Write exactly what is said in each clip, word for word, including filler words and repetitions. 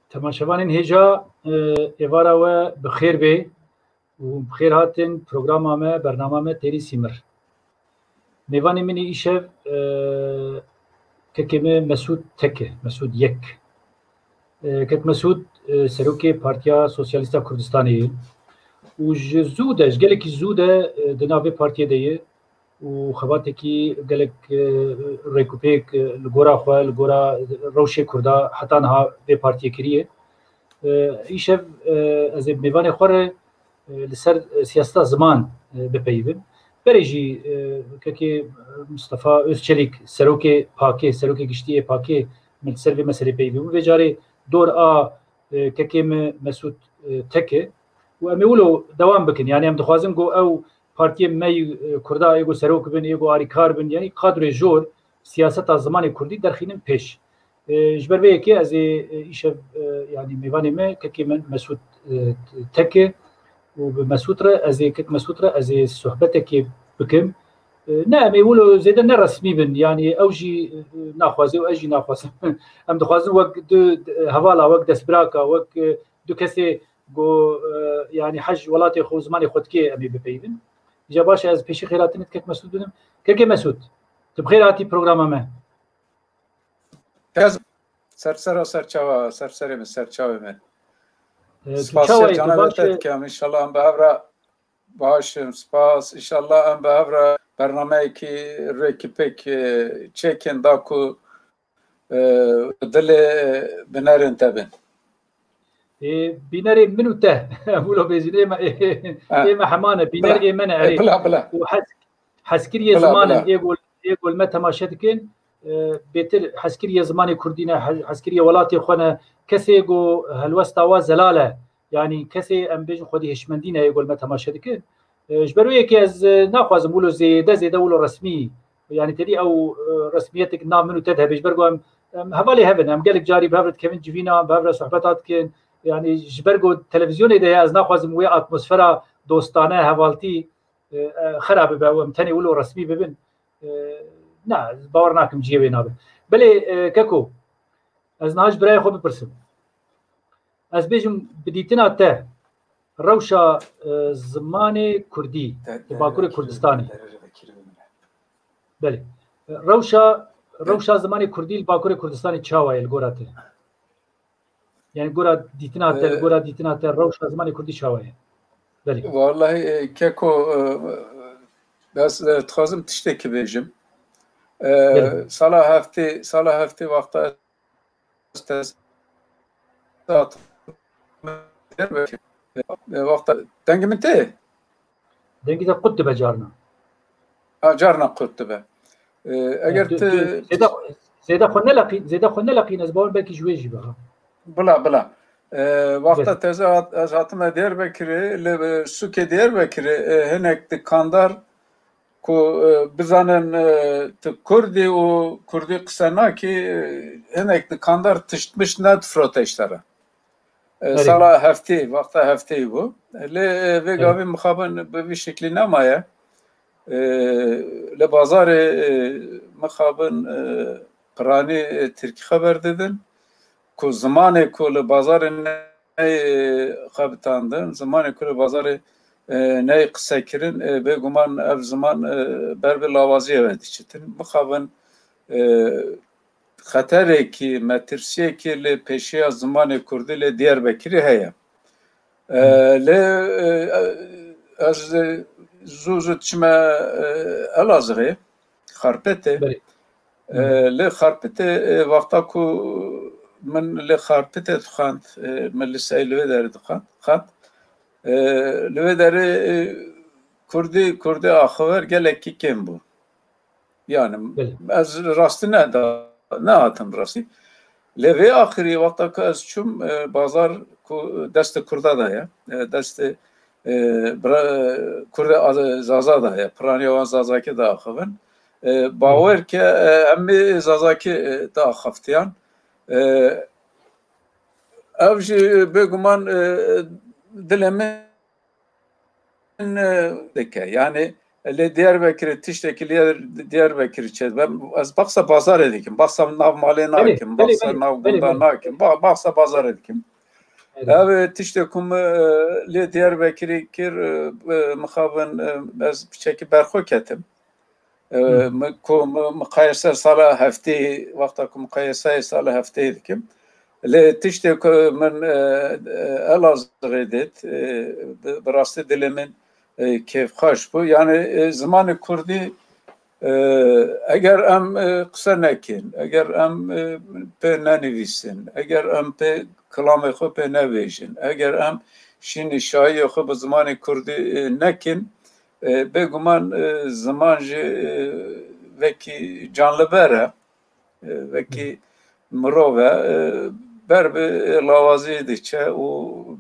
Temaşevanên hêja, e, êvara we bi xêr bê û bi xêr hatin programa me, bernama me Têrî Sîmir. Mêvanê min ê îşev, e, kekê me Mesûd Tek e, Mesûd Yek. E, kek Mesûd, e, serokê Partiya Sosyalîsta Kurdistanê ye û ji zû de, ji gelekî zû de, e, di nav vê partiyê de ye û xebatekî gelek, e, rêkûpêk, e, li gora xwe, li gora rewşê Kurda heta niha vê partiyê kiriye. E, îşev, e, ez ê mêvanê xwe re, e, li ser, e, siyaseta ziman, e, bipeyivim. Berê jî, e, kekê Mustafa Özçelik, serokê pakê, serokê giştî yê pakê, min li ser vê meselê peyivî bû. Vê carê dor a, e, kekê me Mesûd, e, Tek e. Û em ê wilo dewam bikin. Yani em dixwazin ku ew partiyê me yî, e, Kurda ê ku serok bin, ê ku arîkar bin, yani kadroyê jor siyaseta zimanê Kurdî derxînin pêş. E, ji ber vê yekê ez ê, e, îşev, e, yani mêvanê me kekê min Mesûd, e, Tek e û bi Mesûd re ez ê, kek Mesûd re ez ê sohbetekê bikim. E, ne, em ê wilo zêde ne resmî bin, yani ew jî, e, naxwaze û ez jî naxwazim. Em dixwazin wek du hevala, wek destbiraka, wek, e, du kesê ku, e, yani hej welatê xwe û zimanê xwe dikê em ê bipeyivin. Îja baş e, ez pêşî xêratinê di kek Mesûd bidim. Kekê Mesûd, tu bi xêr hatî programa me. Ez ser sera ser çava, ser serê min, ser çavê min. E, tu Spasiya çawa yî, tu canê baş te e? Dikim. Înşallah em bi hev re baş in. Spas. Înşallah em bi hev re bernameyekî rêkî pêk, e, çêkin da ku, e, dilê binerên te bin. E, bînerê min û te. Em wilo bêjin, ê me, ê, Ha. Ê me heman e. Bîner Bila. Ê me ne, E, erê. Bila, bila. Û hez, hezkiriyê Bila, ziman in, bila. Ê gol, ê gol me temaşe dikin. E, bêtir hezkiriyê zimanê Kurdî ne, hez-, hezkiriyê welatê xwe ne. Kesê ku helwesta wa zelal e. Yani kesê em bêjin xwedî hişmendî ne, ê gol me temaşe dikin. E, ji ber wê yekê ez, e, naxwazim wilo zêde, zêde wilo resmî. Yani tedî ew, e, resmiyetek nav min û te de hebe. Ji ber ku em, em hevalê hev in. Em gelek carî bi hev re dikevin civîna, bi hev re sohbeta dikin. Yani ji ber ku televîzyonê de ye, ez naxwazim wê atmosfera dostane, hevaltî, e, e, xera bibe û em tenê wilo resmî bibin. E, na, ez bawer nakim cihê wê nabe. Belê, e, Keko, ez niha ji birayê xwe bipirsim. Ez bêjim, bi dîtina te, rewşa, e, zimanê Kurdî li Bakurê Kurdistanê. Belê. Rewşa, rewşa zimanê Kurdî li Bakurê Kurdistanê çawa ye li gora te? Yani gora dîtina te, li E, gora dîtina te rewşa zimanê Kurdî çawa ye? Belê. Vallahi, e, Keko, e, ez, e, dixwazim tiştekî bêjim. E, Belê. Sala heftê, sala heftê wexta ez tesat Diyarbekir. E, wexta dengê min tê? Dengê te qut dibe carna. Ha, carna qut dibe. E, eger Yani tu, tu tu zêde, zêde xwe neleqîn, zêde xwe neleqîn, ez bawer belkî ji wê jî be, ha. Bila, bila. E, wexta Bes. Teze hat, ez hatime Diyarbekirê, li, e, sûkê Diyarbekirê, e, hinek dikandar ku, e, bizanin, e, tu Kurdî û Kurdî qise nakî, e, hinek dikandar tiştmişt nedifrote ji te re. E, Erê. Sala heftê, wexta heftê bû. Lê, e, vê Erê. Gavê mixabin bi vî şeklî nemaye. E, li bazarê, e, mixabin, e, piranî, e, tirkî xeber didin ku zimanê ku li bazarê neyê xebitandin, zimanê ku li bazarê, e, neyê qisekirin, e, bêguman ev ziman, e, ber bi lawaziyê ve diçitin. Mixabin, e, xeterekî, metirsiyekî li pêşiya zimanê kurdî li Diyarbekirê heye. E, Hmm. Lê, e, ez, e, zû zû diçime, e, Elazığê, Xarpêtê. Belê. E, Hmm. Lê Xarpêtê, e, wexta ku min li Xarpêtê dixwend, e, min liseyê li wê derê dixwend, xwend. E, li wê derê, e, kurdî, kurdî axiver gelekî kêm bû. Yani Belê. Ez rastî ne da, nehatim rastî. Lê vê axirî wexta ku ez çûm, e, bazar ku destê Kurda de ye, e, destê, e, bira-, Kurdê Az-, Zaza de ye, piraniya wan Zazakî diaxivin. E, Belê. Bawer ke, e, em ê Zazakî, e, diaxiftiyan. E, ev jî bêguman, e, dilê min e, dike. Yani, Lê Diyarbekirê tiştekî li Diyarbekirê çêdibe. Ez behsa bazarê dikim. Behsa nav malê nakim. Behsa nav gunda nakim. Behsa bazarê dikim. Ev tiştê ku min, e, lê Diyarbekirê kir, e, e, mixabin, e, ez piçekî berxwe ketim. E, min ku min miqayese sala heftê, wexta ku miqayeseyê sala heftê dikim. Lê tiştê ku min, e, e, Elazığê dît, e, bi, bi rastî dilê min, e, kêfxweş bû. Yani, e, zimanê kurdî, e, eger em, e, qise nekin, eger em, e, pê nenivîsin, eger em pê kilamê xwe pê nebêjin, eger em şînî şahiyê xwe bi zimanê kurdî, e, nekin, e, bêguman, e, ziman jî, e, wekî canliber e, e, wekî mirov e, e, ber bi lawazî diçe û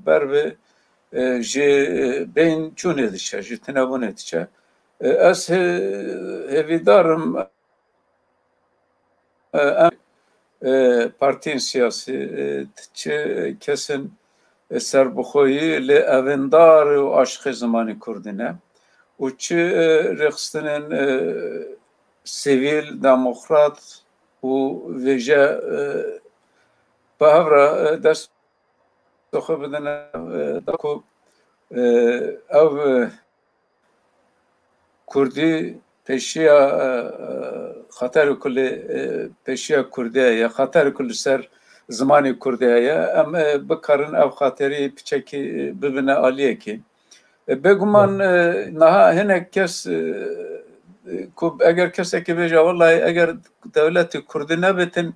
ber bi, e, ji, e, bêhnçûnê diçe, ji tunebûnê diçe. E, ez hê-, hêvîdar im, e, em, e, partiyên siyasî, e, çi kesin, e, serbixweyî lê evîndar û aşiqê zimanê kurdî ne û çi, e, rêxistinên, e, sivîl, demokrat û vêje, e, bi hev re, e, dest xwe bidin, e, da ku, e, ev, e, kurdî pêşiya, e, e, xaterê ku li, e, pêşiya kurdî heye, xaterê ku li ser zimanê kurdî heye, em, e, bikarin ev xaterî piçekî, e, bibine aliyekî. E, bêguman, e, niha hinek kes, e, e, ku eger kesekî bêje, "Wellahî eger dewletê kurdî nebêtin,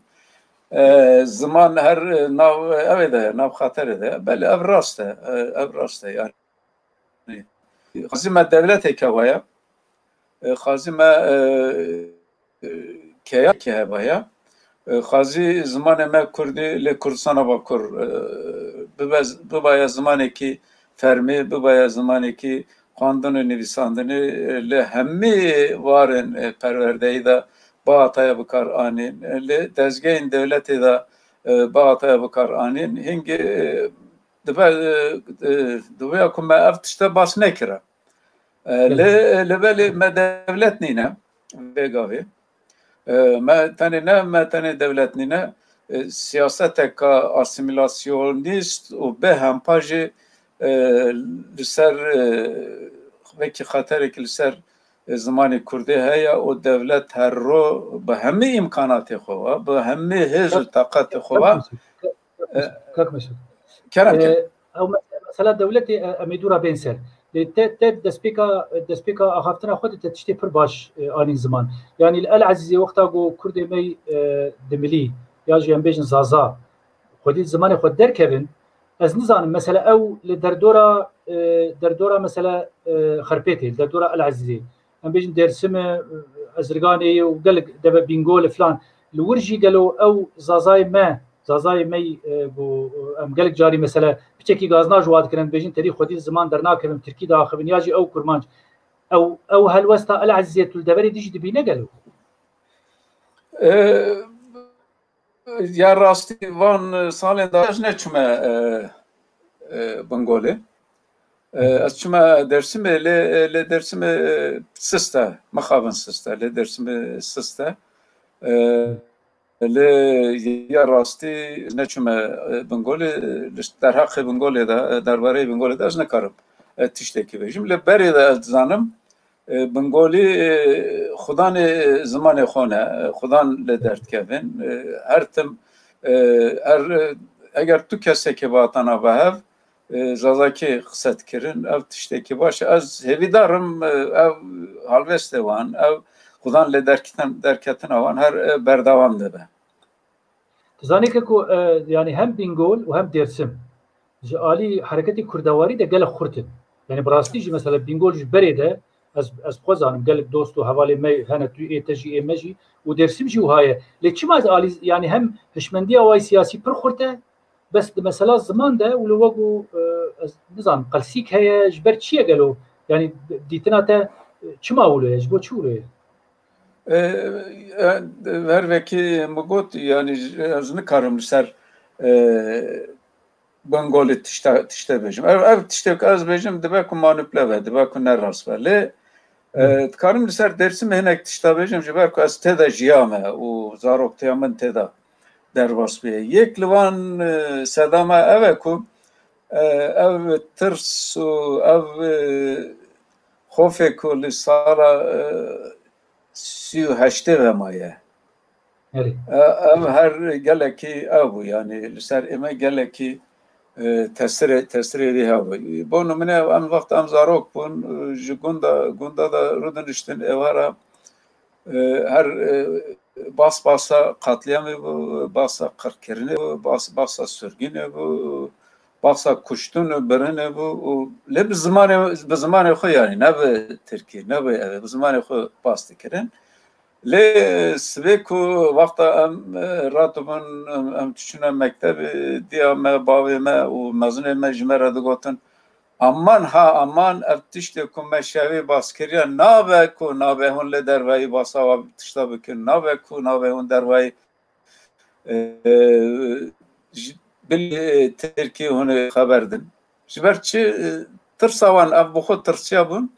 e, ziman her, e, nav, e, evê de ye, nav xaterê de ye." Belê, ev rast e, e, ev rast e yani. Xwezî me dewleteke heye, e, xwezî me, e, e, keyakê heba ya. E, xwezî zimanê me kurdî lê Kurdistana Bakur, e, bibe, bibaye zimanekî fermî, bibaye zimanekî xwendin û nivîsandinê, e, li hemî warên, e, perwerdeyî de biataye bikar anîn. E, li dezgehên dewletê de, e, biataye bikar anîn. Hingê, e, dibe, e, e, dibe ku me ev tişte bas nekira. E, Belê. Lê, lê belê me dewlet nîne vê gavê. E, me tenê ne, me tenê dewlet nîne. E, siyaseteka asîmîlasyonîst û bê hempa jî, e, li ser, e, wekî xeterekî li ser, e, zimanê kurdî heye û dewlet her ro bi hemî îmkanatê xwe ve, bi hemî hêz û taqetê xwe ve, Kak Mesut, Kak Mesut. Kerem, kerem. E, ew mes-, mesela dewletê, e, em ê dû re bên ser. Lê te, te destpêka, destpêka axaftina xwe de te tiştê pir baş, e, anîn ziman. Yanî li El Ezîzê wexta ku Kurdê me, e, dimilî, ya jî em bêjin Zaza, xwedî zimanê xwe derkevin, ez nizanim, mesela ew li derdora, e, derdora mesela, e, Xerpêtê, li derdora El Ezîzê, em bêjin Dêrsimê, e, Ezirganê û gelek deve Bîngolê filan, li wir jî gelo ew Zazayê me, Zazayê me, e, ku, e, em gelek carî mesela piçekî gazna ji wa dikin, em dibêjin terî xwedî ziman dernakevin, tirkî diaxivin ya jî ew kurmanc. Ew, ew helwesta El Ezîzê tu li deverê dî jî dibîne gelo? E, ya rastî van salên de ez neçûme, e, e, Bingolê. E, ez çûme Dêrsimê, lê, lê Dêrsimê, e, sist e, mixabin sist e, lê Dêrsimê sist e. E, lê ya rastî neçûme, e, Bingolê, li derheqê Bingolê de, e, derbareyê Bingolê de ez nikarim, e, tiştekî bêjim. Lê berê de ez dizanim, e, Bingolî, e, xudanê zimanê xwe ne, e, xudan lê derdikevin. E, her tim, e, her, e, eger tu kesekê biatana be hev, e, Zazakî qise dikirin, ew tiştekî baş e. Ez hêvîdar im, e, ev halwêstê wan, ev xudan lê derkitin-, derketina wan her, e, berdewam dibe. Tu zanî ke ku, e, yanî hem Bîngol û hem Dêrsim ji alî hereketê kurdewarî de gelek xurt in. Yanî bi rastî jî mesela Bîngol ji berê de ez, ez xwe zanim gelek dost û hevalê me hene tu ê te jî ê me jî û Dêrsim jî wiha ye. Lê çima ji alî yanî hem hişmendiya wayî siyasî pir xurt e, bes di mesela ziman de û li we ku, e, ez nizanim qelsîk heye, ji ber çi ye gelo? Yanî dîtina te, e, çima wilo ye? Ji bo çi wilo ye? E, e, her wekî min got, yanî ez nikarim li ser, e, Bingolê tişta-, tişte bêjim. Ev, ev tiştê ku ez bêjim dibe ku manipule be, dibe ku ne rast be. Lê E, dikarim li ser Dêrsimê hinek tişta bêjim, ji ber ku ez tê de jiyame û zaroktiya min tê de derbas bûye. Yek li van, e, seda me ev e ku, e, ev tirs û ev, e, xofê ku li sala, e, sî û heştê ve maye. Erê. E, ev her gelekî ev bû, yanî li ser ême gelekî, e, tesirê, tesirê wî hebû. Bo nimûne em wexta em zarok bûn, e, ji gunda, gunda de rûdiniştin êvara, e, her, e, bas basa qatliyamê bû, basa qirkirinê bû, bas, basa surgînê bû, basa kuştin û birinê bû û lê bi zimanê, bi zimanê xwe, yanî ne bi tirkî, ne bi, ev, bi zimanê xwe bas dikirin. Lê sibê ku wexta em, e, ratibûn, em, em diçûne mektebê, diya me, bavê me û mezinê me ji me re digotin, "Aman ha, aman, ev tiştê ku me şevê bas kiriye, nabe ku nabe hûn li derveyî basa wa tişta bikin, nabe ku nabe hûn derveyî, e, ji bilî tirkî hûn ê xeber din." Ji ber çi, e, tirsa wan, ev bi xwe tirsiya bûn.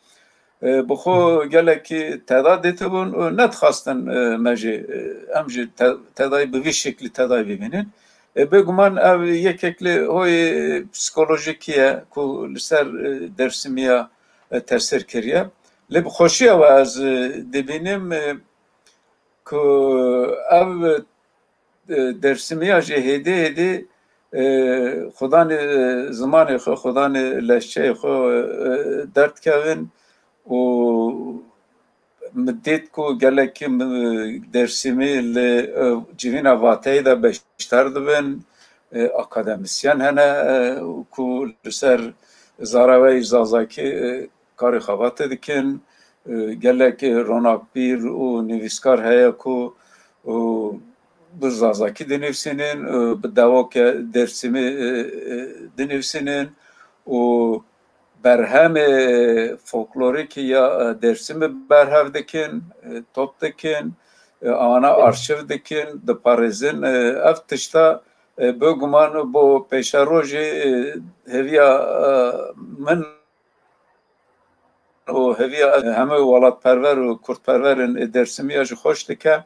E, bi xwe gelekî teda dîtibûn û nedixwastin, e, me jî, e, em jî te-, tedayî bi vî şeklî tedayî bibînin. E, bêguman ev yekek li hoyê psîkolojîkî ye ku li ser, e, Dêrsimiya, e, tesir kiriye. Lê bi xweşiya we ez, e, dibînim, e, ku ev, e, Dêrsimiya jî hêdî hêdî, e, xudanê, e, zimanê xwe, xudanê lehçeyê xwe, e, derdikevin û min dît ku gelekî, e, Dêrsimî li, e, civîna vateyê de beşdar dibin, e, akademisyen hene, e, ku li ser zaravayî zazakî, e, karê xebatê dikin, e, gelek ronakbîr û nivîskar heye ku, û bi zazakî dinivîsînin, e, bi dewoke Dêrsimî, e, e, dinivîsînin û berhemê folklorîkî ya, e, Dêrsimî berhev dikin, e, top dikin, e, ana arşiv dikin, diparêzin. E, ev tişta, e, bêguman bo pêşerojê, e, hêviya, e, min û hêviya hemû welatperwer û kurdperwerên Dêrsimî ya jî xweş dike.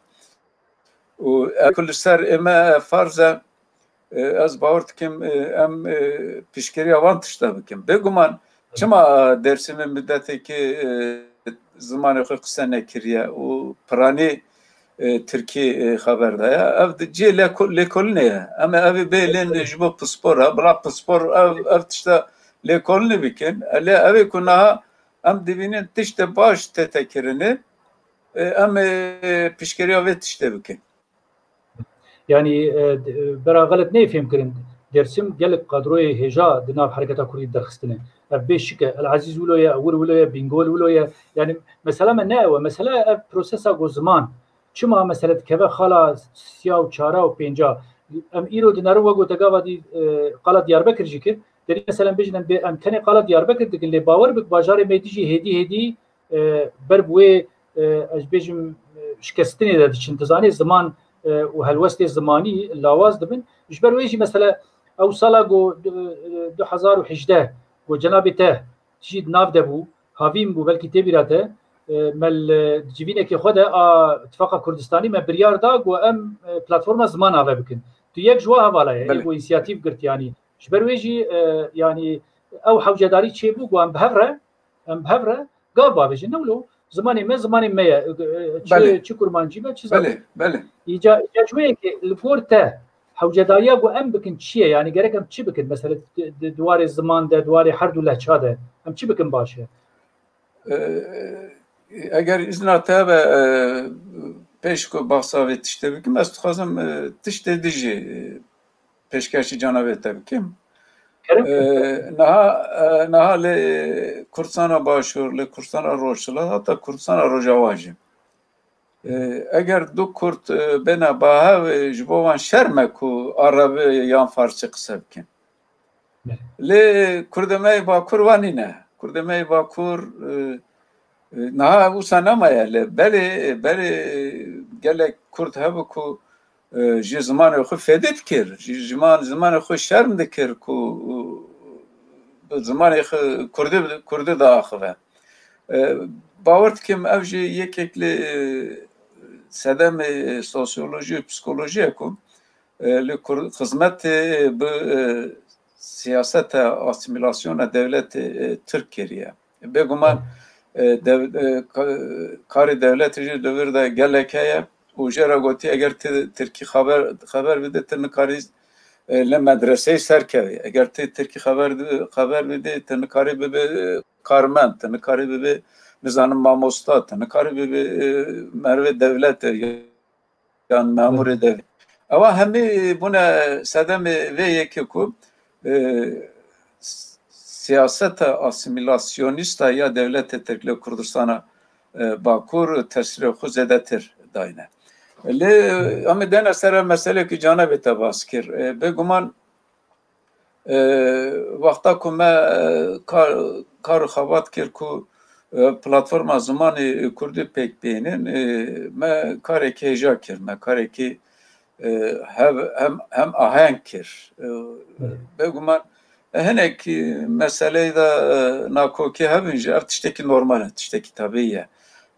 Û ev ku li ser ême farz e, e, ez bawer dikim, e, em, e, piştgiriya wan tişta bikin. Bêguman çima Dêrsimê midetekî, e, zimanê xwe qise nekiriye û piranî, e, tirkî, e, xeber daye? Ev di cihê lêko-, lêkolînê ye. Em ê evê bêlên ji bo pispor e, bila pispor ev, ev tişta lêkolînê bikin. E, lê ev ê ku niha em dibînin tiştê baş tête kirinê, e, em ê piştgiriya vê tiştê bikin. Yanî, e, d-, e, bera xelet neyê fêhm kirin. Dêrsim gelek kadroyê hêja di nav hereketa kurdî derxistine. Ev bê şik e. El Ezîz wilo ye, Ewil wilo ye, Bîngol wilo ye. Yanî, mesela me ne ew e. Mesela ev prosesa ku ziman çima, mesela, dikeve xala siya û çara û pênca. Em îro dinerin, wek gote gava dî, e, qala Diyarbekir jî kir. Derî, mesela, bêjin em bê, em tenê qala Diyarbekir dikin, lê bawer bik bajarê me dî jî hêdî hêdî, e, ber bi wê, e, ez bêjim, e, şikestinê de diçin. Dizanê ziman, e, û helwestê zimanî lawaz dibin. Ji ber wê jî, mesela, ew sala ku du, e, du hezar û hejdeh ku cenabê te jî di nav de bû, havîn bû, belkî tê bîra te, e, me li, e, civînekê xwe de a Tifaqa Kurdistanî me biryar da ku em, e, platforma ziman ave bikin. Tu yek ji wa hevala ye, Belê. Ê ku însiyatîf girt, yanî. Ji ber wê jî, e, yanî ew hewcedarî çêbû ku em bi hev re, em bi hev re gav bavêjin. Ne wilo, zimanê me, zimanê me ye. E, e, çi, Belê. Çi kurmancî be, çi Belê, zaten. Belê. Îca, îca ji wê yekê li gor te hewcedariya ku em bikin çi ye? Yanî gerek em çi bikin? Mesela di, di, di warê ziman de, di warê her du lehça de em çi bikin baş e? E, eger îzna te be, e, pêş ku bahsa vê tiştê bikim, ez dixwazim, e, tiştê dijî, e, pêşkêşî cana vê te bikim. Kerem. E, niha, e, niha li Kurdistana Başûr, li Kurdistana Rojhilat, heta Kurdistana Rojava jî. E, eger du Kurd, e, bêne bahev, e, ji bo wan şerm e ku Erebî yan Farsî qise bikin. Belê. Lê Kurdê me yê Bakur wa nîne. Kurdê me yê Bakur, e, e, niha wisa nemaye lê belê, belê, e, gelek Kurd hebû ku, e, ji zimanê xwe fêdî dikir, ji ziman-, zimanê xwe şerm dikir ku, e, bi zimanê xwe Kurdî, Kurdî diaxive. E, bawer dikim ev jî yekek li, e, sedemê sosyolojî û psîkolojiyê ku, e, li Kur-, xizmetê bi, e, siyaseta asîmîlasyona dewletê, e, Tirk kiriye. Bêguman, e, dev-, e, ka-, karê dewletê jî di vir de gelek heye û jê re gotî, eger ti tirkî xeber, xeber bidî, ti nikarî, e, li medreseyê serkevî. Eger ti tirkî xeber di-, xeber bidî, ti nikarî bibî, e, karmend, ti nikarî bibî, nizanim, mamosta, ti nikarî bibî, e, merivê dewletê yan memurê devê. Ewa hemî bûne sedemê vê yekê ku, e, s-, siyaseta asîmîlasyonîsta ya dewletê Tirk li Kurdistana, e, Bakur tesîrê xwe zêdetir dayne. Lê em ê dene ser meselekî canevê te bas kir. E, bêguman, e, wexta ku me, e, kar, kar û xebat kir ku, e, platforma zimanê kurdî pêk bînin, e, me karekî hêja kir, me karekî, e, hev-, hem, hem aheng kir. E, bêguman, e, hinek meseleyê de, e, nakokî hebin jî, ev tiştekî normal e, tiştekî tebîî ye.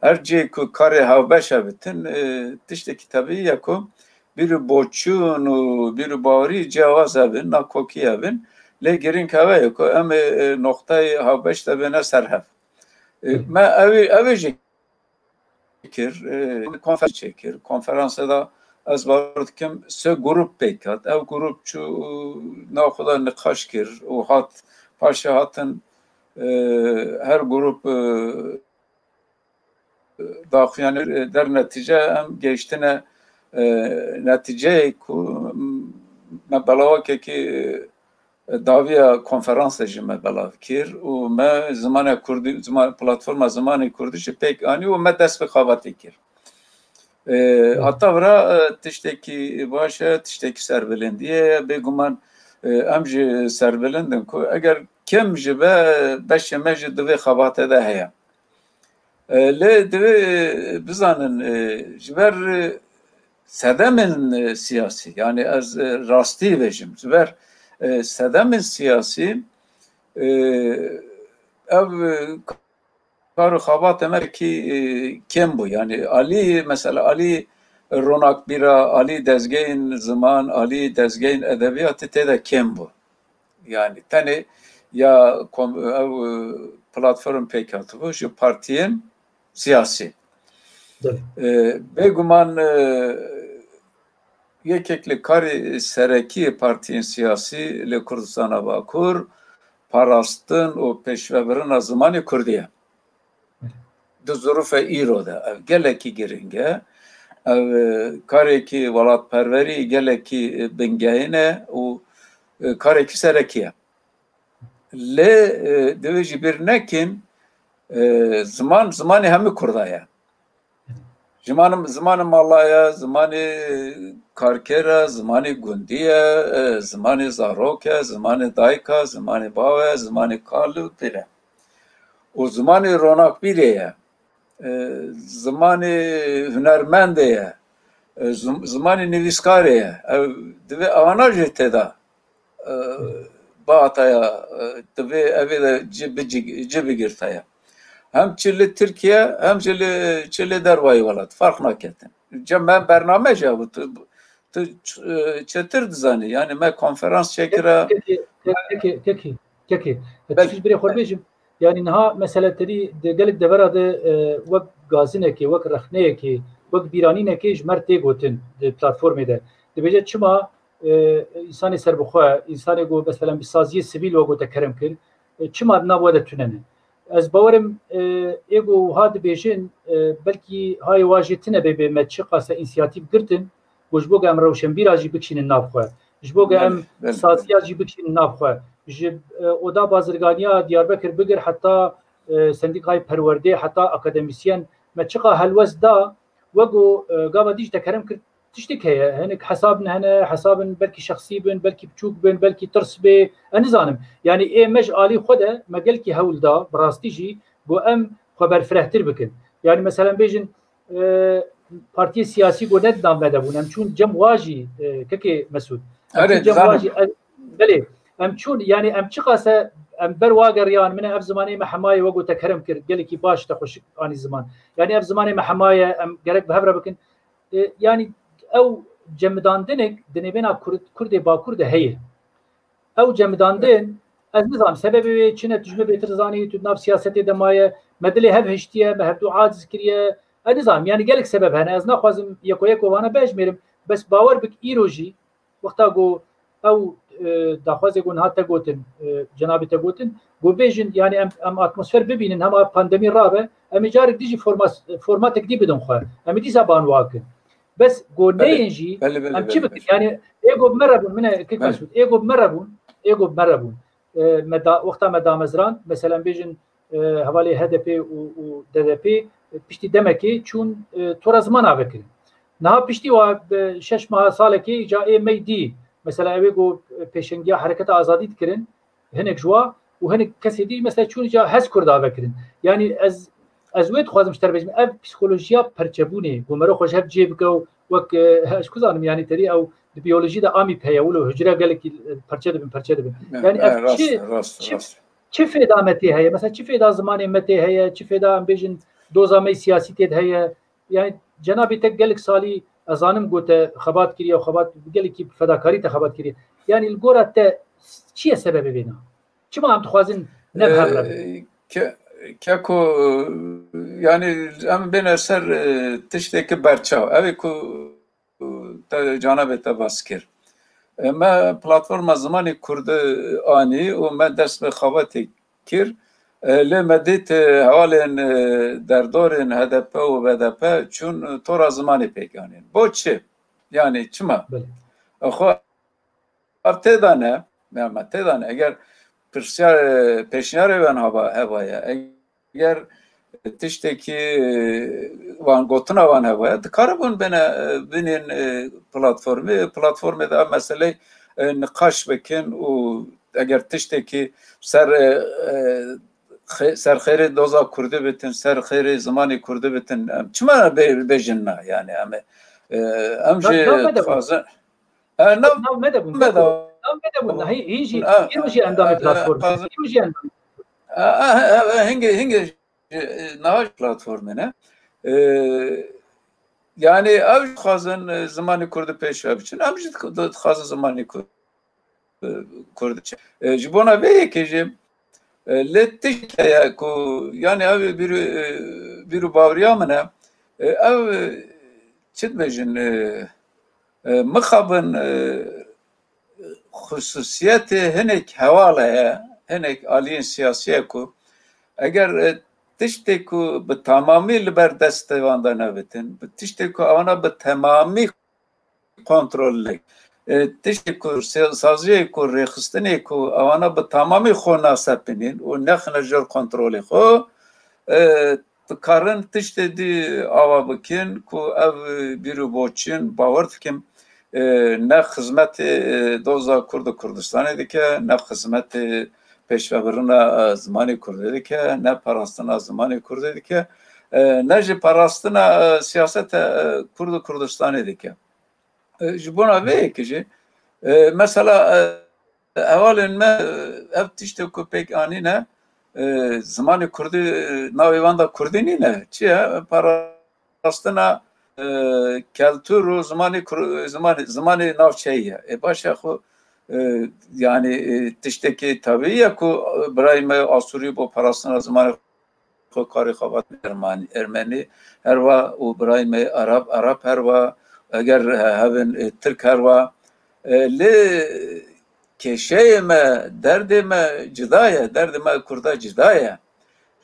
Her cihê ku karê hevbeş hebitin, e, tiştekî tebîî ye ku bîr û boçûn û bîr û bawerî cihawaz hebin, nakokî hebin. Lê girîng hewe ye ku em ê, e, noqteyê hevbeş de bêne ser hev. E, me ew ê, ew ê jî kir, e, konferans çêkir. Konferansê de ez bawer dikim sê grup pêk hat. Ew grup çû nav xwe de niqaş kir û hat, paşê hatin, e, her grup, e, daxuyanî, e, der netîce em gehiştine, e, netîceyê ku me belawekekî, e, dawiya konferansê jî me belav kir û me zimanê kurdî, ziman, platforma zimanê kurdî jî pêk anî û me dest bi xebatê kir. E, heta vira, e, tiştekî baş e, tiştekî serbilindiyê ye. Bêguman, e, em jî serbilind in ku eger kêm jî be, beşê me jî di vê xebatê de heye. E, lê divê bizanin, e, ji ber, e, sedemên, e, siyasî, yani ez, e, rastî bêjim, ji ber, e, sedemên siyasî, e, ev, e, kar û xebatê me kî, e, kêm bû. Yani alî, mesela alî ronakbîra, alî dezgehên ziman, alî dezgehên edebiyatê tê de kêm bû. Yani tenê ya kom-, ew, e, platform pêk hatibû ji partiyên siyasî. E, bêguman, e, yekek li karê serekî yê partiyên siyasî li Kurdistana Bakur parastin û pêşvebirina zimanê kurdî ye. Di zirûfê îro de ev gelekî giring e. Ev, e, karekî welatperwerî gelekî, e, bingehîn e û, e, karekî serekî ye. Lê, e, divê jî bîr nekin, e, ziman, zimanê hemî kurda ye. Zimanê, zimanê mala ye, zimanê karker e, zimanê gundî ye, e, zimanê zarok e, zimanê dayik e, zimanê bav e, zimanê kal û pîr e. Û zimanê ronakbîrê ye, e, zimanê hunermendê ye, e, zim-, zimanê nivîskarê ye. Ev divê ana jî tê de, e, bihataya, e, divê evê de ci bicig-, ci bigirtaya. Hem çi li Tirkiye, hem jî li, çi li dervayê welat. Farq naketin. Cem me bername jî hebû. Tu, tu ç-, e, çetir dizanî. Yani me konferans çêkira. Kekê, kekê, kekê, kekê. Belê. Tiştî ji birê xwe bêjim. Yani niha mesele terî di gelek devera de, e, wek gazinekê, wek rexneyekê, wek bîranînekê ji me re tê gotin di platformê de. Dibêje çima, e, însanê serbixwe, însanê ku, meselan, bi saziyê sivîl wek gote kerem kir, e, çima di nav we de tune ne? Ez bawerim, e, ê ku wiha dibêjin, e, belkî hayê wa jê tune bê, bê me çiqase însiyatîf girtin, ku ji bo ku em rewşenbîra jî bikişînin nav xwe, ji bo ku em saziya jî bikişînin nav xwe, ji, e, oda bazirganiya Diyarbekir bigir heta, e, sendîkayê perwerdê, heta akademîsyen, me çiqa helwest da, wek ku, e, gava dî jî te kerem kir, tiştek heye. Hinek hesabin hene, hesabin belkî şexsî bin, belkî biçûk bin, belkî tirs bê. Ez nizanim. Yani ê me ji alî xwe de me gelkî hewl da, bi rastî jî, ku em xwe berfirehtir bikin. Yani meselen bêjin, e, partiyê siyasî ku ne di nav me de bûn. Em çûn cem wa jî, e, kekê Mesûd. Em çûn cem wa jî, e, belê. Em çûn, yani em çiqase em ber wa geriyan, min e ev zimanê me hemaye, wek gote kerem kir, gelekî baş te xweşik anî ziman. Yanî ev zimanê me hemaye, em gerek bi hev re bikin. E, yanî ew cemidandinek di nêbêna Kurd, Kurdê Bakur de heye. Ew cemidandin, ez nizanim, sebebê wê çi ne, tu ji me bêtir zanî, tu di nav siyasetê de maye, me dilê hev hiştiye, me hevdû aciz kiriye. Ez nizanim, yanî gelek sebeb hene, ez naxwazim yeko yeko vana bejmêrim, bes bawer bik îro jî, wexta ku ew, e, daxwazê ku niha te gotin, e, cenabê te gotin, ku bêjin, yanî em, em atmosfer bibînin, hema pandemî rabe, em ê carek dî jî formas-, formatek dî bidin xwe. Em ê dîsa ban wa kin. Bes ku Belê, neyên jî, belê, belê, em çi belê, bikin? belê. Yanî ê ku bi me re bûn, min e, kek Belê. Mesûd, ê ku bi me re bûn, ê ku bi me re bûn. E, me da, wexta me damezrand, mesela em bêjin, e, hevalê H D P û, û D D P, e, piştî demekê çûn, e, tora ziman avekirin. Niha piştî wa, e, şeş meha salekê îca ê me dî, mesela ew ê ku, e, pêşengiya Hereketa Azadî dikirin, hinek ji wa û hinek kesê dî mesela çûn îca Hezkurd avekirin. Yanî ez, ez wê dixwazim ji te re bêjim, ev psîkolojiya perçebûnê, ku mero xwe ji hev cê bike û wek, e, ez ku zanim, yanî terî ew di biyolojî de amîb heye, wilo hucre gelekî, e, perçe dibin, perçe dibin. Ne, Yanî ne, ev rast çi, e, rast e, çi, rast e. çi fêda me tê heye? Mesela çi fêda zimanê me tê heye? Çi fêda em bêjin doza me yê siyasî tê de heye? Yanî cenabê te gelek salî ez zanim ku te xebat kiriye û xebat gelekî bi fedakarî te xebat kiriye. Yanî li gora te çi ye sebebê vêna? Çima em dixwazin ne bi hev re bin? Ee, ke-, keko, yanî em bêne ser, e, tişteke berçaw. Ev ê ku te, canabê te bas kir. E, me platforma zimanê Kurdî anî û me dest bi xebatê kir. E, lê me dît, e, hevalên, e, derdorên H D P û B D P çûn, e, tora zimanê pêk anîn. Bo çi? Yanî çima? Belê. E, xwe ev tê de ne, ya me tê de ne. Eger pirsyar, e, pêşniyarê wan heba, heba ye, eger tiştekî, e, wan gotina wan heba ye, dikaribûn bêne, e, binên, e, platformê, platformê de ev meseleyê, e, niqaş bikin û eger tiştekî ser, e, e, xe-, ser xêrê doza Kurdî bitin, ser xêrê zimanê Kurdî bitin, em çima bê-, bêjin na? Yanî em, e, em Na-, jî nav me de bûn. dixwazin. E, nav Nav me de bûn, me de Beko. Nav me de bûn. Hî-, hîn jî, E, îro jî endamê e, platformê. dixwazin. Îro jî endamê. E, e, e, e, hingê, hingê, e, niha platformê ne. E, yanî ew jî dixwazin, e, zimanê Kurdî pêş ve biçin. Em jî dix-, dixwazin zimanê Kurdî. Kurdî. E, ji bona vê yekê jî, e, lê tiştek heye ku, yanî ev bîr, e, bîr û baweriya min e. E, ev, e, çi dibêjin, e, e, mixabin, e, xusûsiyetê hinek heval heye, hinek aliyên siyasî ye ku eger, e, tiştê ku bi tamamî li ber destê wan de nebitin, bi tiştê ku ewana bi temamî kontrol lê. E, tiştê ku se-, saziyê ku rêxistinê ku ewana bi tamamî xwe nasepinîn û nexine jor kontrolê xwe, e, dikarin tiştê dî ava bikin ku ev bîr û boçin, bawer dikim, e, ne xizmetê, e, doza Kurd û Kurdistanê dike, ne xizmetê pêşvebirina, e, zimanê Kurdî dike, ne parastina zimanê Kurdî dike, e, ne jî parastina, e, siyaseta, e, Kurd û Kurdistanê dike. E, ji bona vê yekê jî, e, mesela, e, hevalên me, e, ev tiştê ku pêk anîne, e, zimanê Kurdî, e, navê wan de Kurdî nîne. Çi ye? Parastina, e, keltûr û zimanê Kur-, zimanê, zimanê navçeyî ye. E, baş e xwe, e, yanî, e, tiştekî tebî ye ku birayê me Asûrî bo parastina zimanê xwe karê xebat Ermanî, Ermenî herwa û birayê me Ereb, Ereb herwa, eger he-, hebin, e, Tirk herwa. E, lê kêşeyê me, derdê me cida ye, derdê me Kurda cida ye.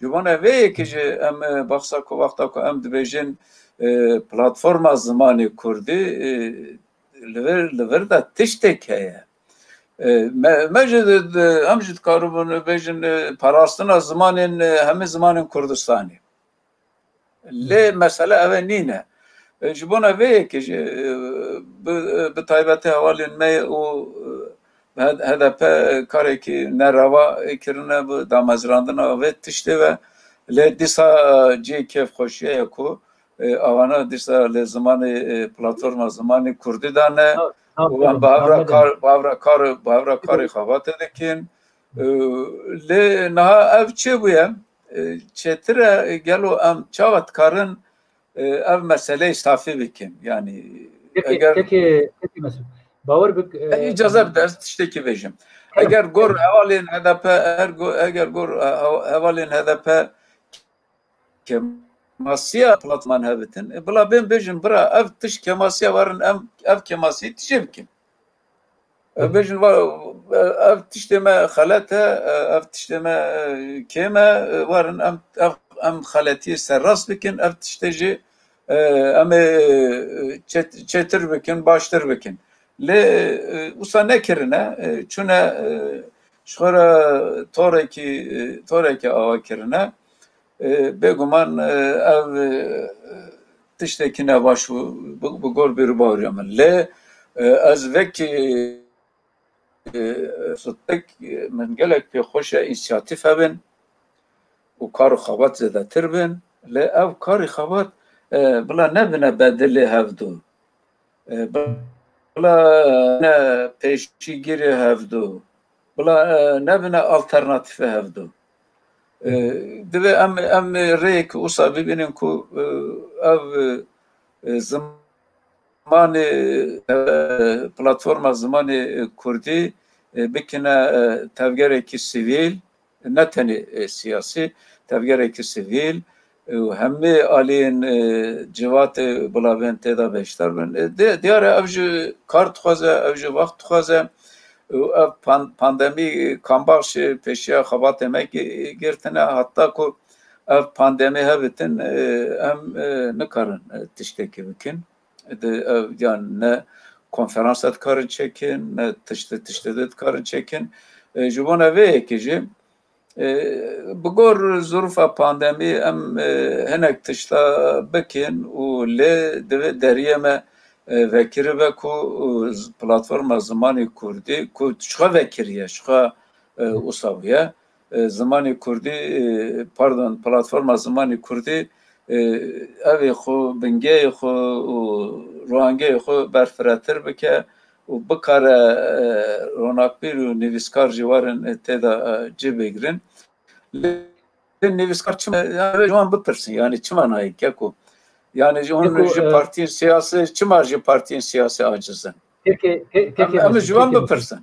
Ji bona vê yekê jî em, e, baxsa ku wexta ku em dibêjin, e, platforma zimanê Kurdî, e, li vir, li vir de tiştek heye. E, me, me jî di, di, em jî dikaribin bêjin, e, parastina zimanên, e, hemî zimanên Kurdistanê. Lê mesele ev e nîne. E, ji bona vê yekê jî, e, bi, bi taybetî hevalên me û, e, H-, H D P karekî nerava kirine bi damezrandina vê tiştê ve. Lê dîsa cihê kêfxweşiyê ye ku, e, avana dîsa li zimanê, e, platforma zimanê Kurdî de ne. Ha, ha, û em belê, bi hev re ha, kar, bi hev re kar, bi hev re karê xebatê dikin. E, lê niha ev çêbûye, e, çêtir e, gelo em çawa dikarin, e, ev meseleyê safî bikin? Yanî Peki, eger peki, peki Mesut. Bawer bik, e, e, îcaze bide, ez tiştekî bêjim. Eger gor hevalên H D P, er go-, eger gor, e, hev-, hevalên H D P kêmasiya platforman hebitin, e, bila bên bêjin, bira, ev tişt kêmasiya, werin em ev kêmasiyê tijê bikin. E, bêjin, va, e, ev tiştê me xelet e, e, ev tiştê me, e, kêm e, e, werin em, ev, em xeletiyê serrast bikin, ev tiştê jî, e, em ê, e, çêt-, çêtir bikin, baştir bikin. Lê, e, wisa nekirine, e, çûne, e, ji xwe re torekî, e, torekê ava kirine. E, bêguman, e, ev, e, tiştekî ne baş bû, bi, bi gor bîr û baweriya min. Lê, e, ez vekî, e, Sidik, e, min gelek pê xweş e, însiyatîf hebin û kar û xebat zêdetir bin. Lê ev karî xebat, e, bila nebine bedilê hevdu. E, bila ne pêşîgirê hevdu. Bila, e, nebine alternatîfê hevdu. E, divê em, em rêyekî wisa bibînin ku, e, ev, e, zimanê, e, platforma zimanê kurdî, e, bikine, e, tevgerekî sivîl, ne tenê, e, siyasî, tevgerekî sivîl, e, û hemî aliyên, e, civatê bila bên tê de beşdar bin. E, di-, diyar e, ev jî kar dixwaze, ev jî wext dixwaze. Û ev pan-, pandemî, e, kambax jî pêşiya xebatê me gi-, girtine, heta ku ev pandemî hebitin, e, em, e, nikarin, e, tiştekî bikin. Di, ev, yan ne konferansa dikarin çêkin, ne tiştê, tiştê de dikarin çêkin. E, ji bona vê yekê jî, e, bi gor zirûfa pandemî em, e, hinek tişta bikin û lê divê deriyê me, e, vekiribe ku, e, z-, platforma zimanê kurdî ku ji xwe vekiriye, ji xwe, e, wisa bûye. E, zimanê kurdî, e, pardon, platforma zimanê kurdî, e, ev ê xwe, bingeyê xwe û ruhangeyê xwe berfiretir bike û bikare, e, ronakbîr û nivîskar jî werin, e, tê de, e, cih bigrin. Lê nivîskar çima, yani, ji wan bipirsin, yani, çima nayê keko? Yani, ji hûn Keko, ji e, partiyên siyasî, çima ji partiyên siyasî aciz in? Keke, ke-, Em, keke em Mesut, ji wan keke Mesut. bipirsin.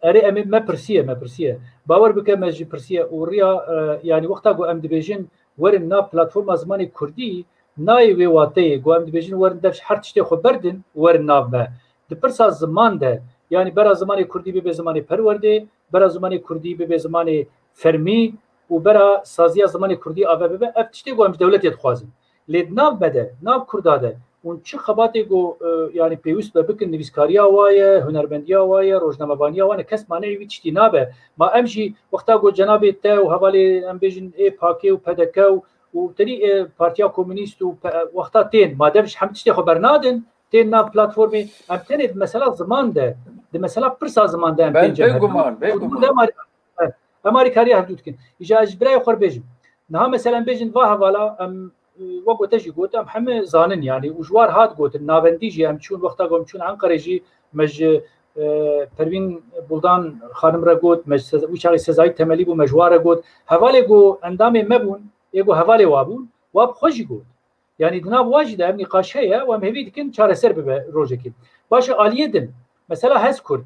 Erê, em ê, me pirsiye, me pirsiye. Bawer bike, me jî pirsiye. Û riya, e, yanî wexta ku em dibêjin werin nav platforma zimanê kurdî, nayê wê wateyê ku em dibêjin werin dev ji her tiştê xwe berdin, werin nav me. Di pirsa ziman de, yanî bera zimanê kurdî bibe zimanê perwerdê, bera zimanê kurdî bibe zimanê fermî û bera saziya zimanê kurdî ave bibe, ev tiştê ku em ji dewletê dixwazin. Lê di nav me de, nav Kurda de, hûn çi xebatê ku, e, yanî pêwîst be bikin, nivîskariya wa ye, hunermendiya wa ye, rojnamevaniya wan e, kes maneyê wî tiştî nabe. Ma em jî wexta ku cenabê te û hevalê, em bêjin, ê P K K û P D K û, û tenî, e, Partiya Komûnîst û pe-, wexta tên, ma dev ji hemî tiştê xwe bernadin, tên nav platformê, em tenê di mesela ziman de, di mesela pirsa ziman de em Bel-, tên cem hev bêguman, bêguman. Û em, em alîkariya hevdû dikin. Îja ez ji birayê xwe re bêjim. Niha mesela em bêjin va hevala, em, e, wek te jî got, em heme zanin, yanî, û ji war hat gotin, navendî jî em çûn, wexta ku em çûn Enqerê jî, me ji, e, Pervîn Buldan xanim re got, me ji Sez-, wî çaxê Sezayî Temelî bû, me ji wan re got. Hevalê ku endamê me bûn, ê ku hevalê wa bûn, wa bi xwe jî got. Yanî di nav wan jî de ev nîqaş heye û em hêvî dikin çareser bibe rojekê. Baş e, aliyê din, mesela Hezkurd,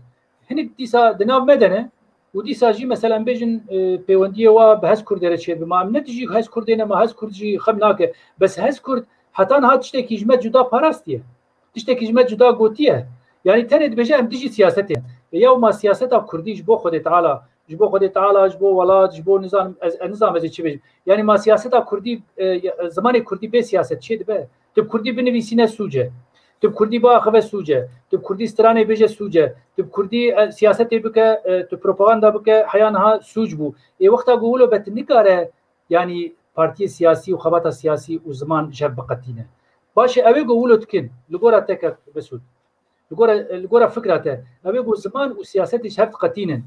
hinek dîsa di nav me de ne û dîsa jî mesela em bêjin, e, pêwendiyê wa bi Hezkurdê re çêdibe. Ma em ne dijî Hezkurdê ne, ma Hezkurd jî xem nake. Bes Hezkurd heta niha tiştekî ji me cuda parastiye. Tiştekî ji me cuda gotiye. Yanî tenê dibêje em dijî siyasetê ne. E, ya ma siyaseta kurdî ji bo Xwedê Teala, ji bo Xwedê Teala, ji bo welat, ji bo nizanim, ez, ez nizanim ez ê çi bêjim. Yanî ma siyaseta kurdî, e, zimanê kurdî bê siyaset çê dibe? Tu bi kurdî binivîsîne sûc e. Tu bi kurdî biaxive sûc e. Tu bi kurdî stranê bêje sûc e. Tu bi kurdî, e, siyasetê bike, e, tu propaganda bike, heya niha sûc bû. Ê wexta ku wilo be tu nikare, yanî partiyê siyasî û xebata siyasî û ziman ji hev biqetîne. Baş e, ew ê ku wilo dikin, li gora te kek Mesûd. Li gora, li gora fikra te, ew ê ku ziman û siyasetê ji hev diqetînin.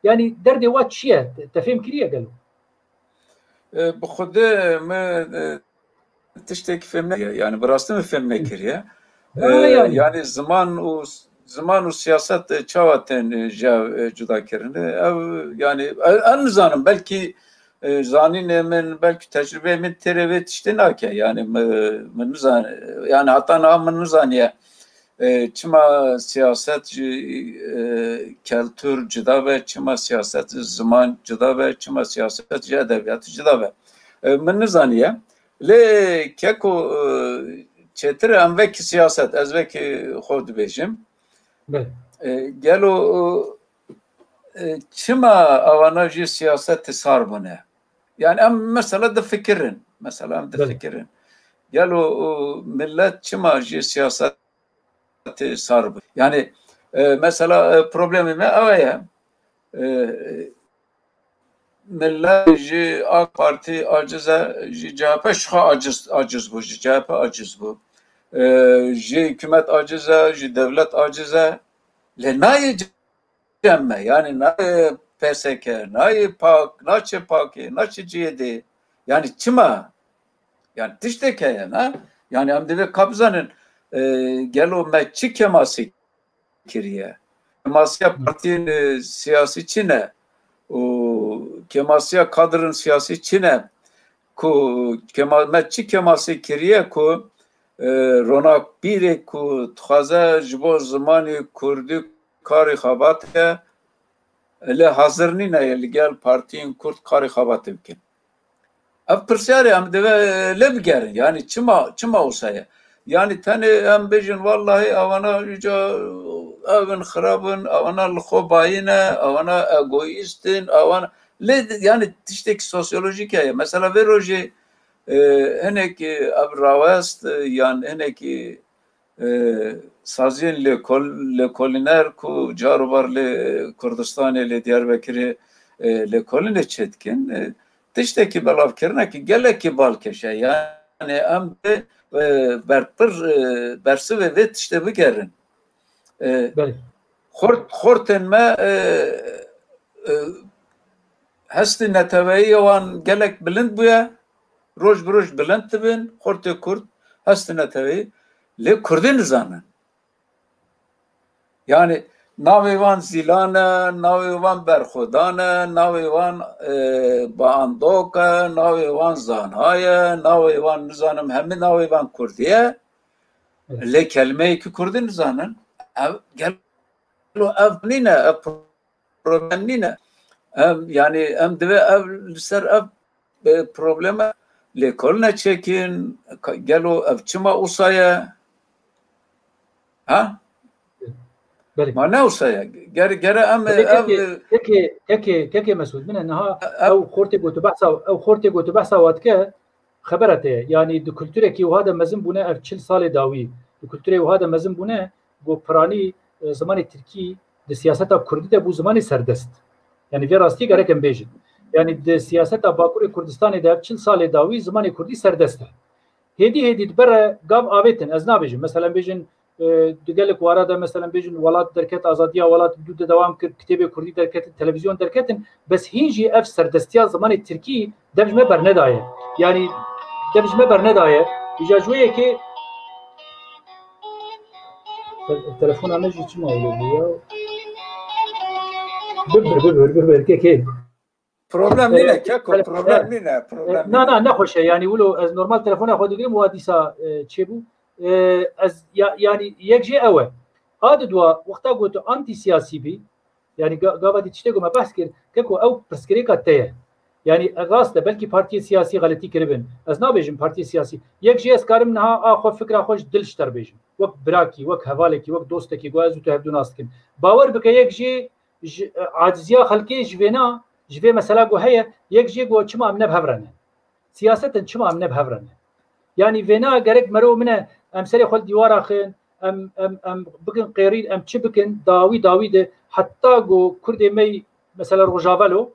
Yanî derdê wa çi ye? Te, te fêm kiriye gelo? E, bi xwedê me, e, tiştekî fêm nekiriye. Yani bi rastî min fêm nekiriye. Ha, E, yani. Yani ziman û s-, ziman û siyaset, e, çawa tên, e, ji hev, e, cuda kirin? E, ev, yani, e, em nizanim, belkî, e, zanînê min, belkî tecrûbeyê min têrê vê tiştê nake. Yani, mi-, min nizan-, yani, heta niha min nizaniye, e, çima siyaset ji, e, keltûr cuda be, çima siyaset ji ziman cuda be, çima siyaset ji edebiyat cuda be. E, min nizaniye. Lê keko, e, çêtir em vekî siyaset, ez vekî xwe dibêjim. Belê. E, gelo, e, çima ewana jî siyasetê sar bûne? Yani em mesela difikirin, mesela em Belê. difikirin. Gelo, e, millet çima jî siyasetê sar bû? Yani, e, mesela, e, problemê me ew ye. E, millet ji AK Partî aciz e, ji C H P şixa aciz, aciz bû, ji C H P aciz bû. E, ji hikûmet aciz e, ji dewlet aciz e. Lê nayê cem me, yani nayê P S K, nayê PAK, naçe PAKê, naçe C H D'ê. Yani çima? Yani tiştek heye, ne? Yani em divê ka bizanin, e, gelo me çi kemasî kiriye? Kêmasiya partiyên, e, siyasî çi ne? Û kêmasiya kadrin siyasî çi ne? Ku kêma-, me çi kêmasî kiriye ku, e, ronakbîrê ku dixwaze ji bo zimanê kurdî karê xebatê, lê hazir nîne li gel partiyên kurd karê xebatê bikin. Ev pirsyarê em divê lê bigerin. Yani çima, çima wisa ye? Yani tenê em bêjin, wallahî ewana îca ev in, xirab in, ewana li xwe bayî ne, ewana egoîst in, ewana, lê yani tiştekî sosyolojîk heye. Mesela vê rojê, e, hinekî ev rawest, e, yan hinekî e, saziyên lêkol-, lêkolîner ku car û bar li Kurdistanê, li Diyarbekirê, e, lêkolînê çêdikin, e, tiştekî belavkirinekî gelekî balkêş e. Yani em dê, e, berpir, e, bersivê vê tiştê bigerin. E, Belê. xort-, xortên me, e, e, hestê neteweyî wan gelek bilind bûye. Roj bi roj bilind dibin, xortê kurd, hestê neteweyî, lê kurdî nizanin. Yani navê wan Zîlan e, navê wan Berxwedan e, navê wan, e, Bandok e, navê wan Zana ye, navê wan nizanim hemî navê wan kurdî ye. Evet. Lê kelimeyekî kurdî nizanin. Ev, gelo ev nîne, ev problem nîne. Em, yani em divê ev li ser ev, e, probleme lêkolîne çêkin, ka-, gelo ev çima wisa ye? Ha? Belê. Ma ne wisa ye? Ger-, gere em Belê, ev kekê, kekê, kekê, kekê Mesûd, min e niha ev ew xortê ku tu behsa, ew xortê ku tu behsa wa dike, xebera te ye. Yanî di kulturekî wiha de mezin bûne ev çil salê dawî. Di kulturê wiha de mezin bûne ku piranî, e, zimanê tirkî di siyaseta kurdî de bû zimanê serdest. Yanî vê rastiyê gerek em bêjin. Yanî di siyaseta Bakurê Kurdistanê de ev çil salê dawî zimanê kurdî serdest e. Hêdî hêdî dibere gav avêtin. Ez nabêjim. Mesela em bêjin, e, di gelek wara de, mesela em bêjin welat derket, azadiya welat dû de dewam kir, kitêbê kurdî derketin, televîzyon derketin, bes hîn jî ev serdestiya zimanê tirkî dev ji me bernedaye. Yanî dev ji me bernedaye. Îja ji wê yekê te-, telefona me jî çima wilo bû ya? Bibir, bibir, bibir, kekê. Problem E, nîne, keko, tele-, problem e, nîne, e, problem na, nîne. Na, nexweş e, yanî wilo ez normal telefona xwe digirim, wa dîsa, e, çêbû. E, ez, ya, yanî yek jê ew e. A di dua, wexta ku tu antî siyasî bî, yanî ga-, gava dî tiştê ku me behs kir, keko ew pirsgirêka te ye. Yanî rast e, belkî partiyê siyasî xeletî kiribin. Ez nabêjim partiyê siyasî. Yek jê ez karim niha a xwe fikra xwe ji dil ji te re bêjim. Wek birakî, wek hevalekî, wek dostekî ku ez û tu hevdû nas dikin. Bawer bike yek jê ji, e, aciziya xelkê ji vêna, ji vê mesela ku heye, yek jê ku çima em ne bi hev re ne? Siyasetin çima em ne bi hev re ne? Yanî vêna gerek mero min e, em serê xwe li dîwara xin, em, em, em bikin qêrîn, em çi bikin, dawî, dawî de, heta ku Kurdê me yî, mesela Rojava lo,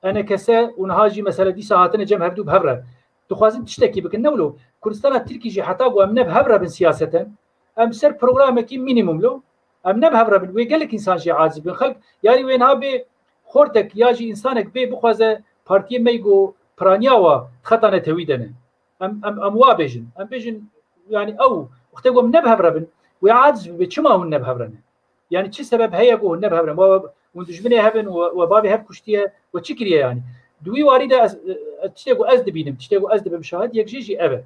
E N K S û niha jî mesela dîsa hatine cem hevdû bi hev re. Dixwazin tiştekî bikin, ne wilo. Kurdistana Tirkî jî heta ku em ne bi hev re bin siyaseten, em ser programekî mînîmum lo, em ne bi hev re bin. Wê gelek însan jî aciz bin. Xelk, yanî wê niha bê xortek ya jî însanek bê bixwaze partiyê me yî ku piraniya wa di xeta netewî de ne. Em, em, em wa bêjin. Em bêjin, yanî ew, wextê ku em ne bi hev re bin, wê aciz bibe, çima hûn ne bi hev re ne? Yani çi sebeb heye ku hûn ne bi hev re? We, hûn dijminê hev in, we, we bavê hev kuştiye, we çi kiriye yani? Di wî warî de ez, e, tiştê ku ez dibînim, tiştê ku ez dibim şahid, yek jê jî ev e.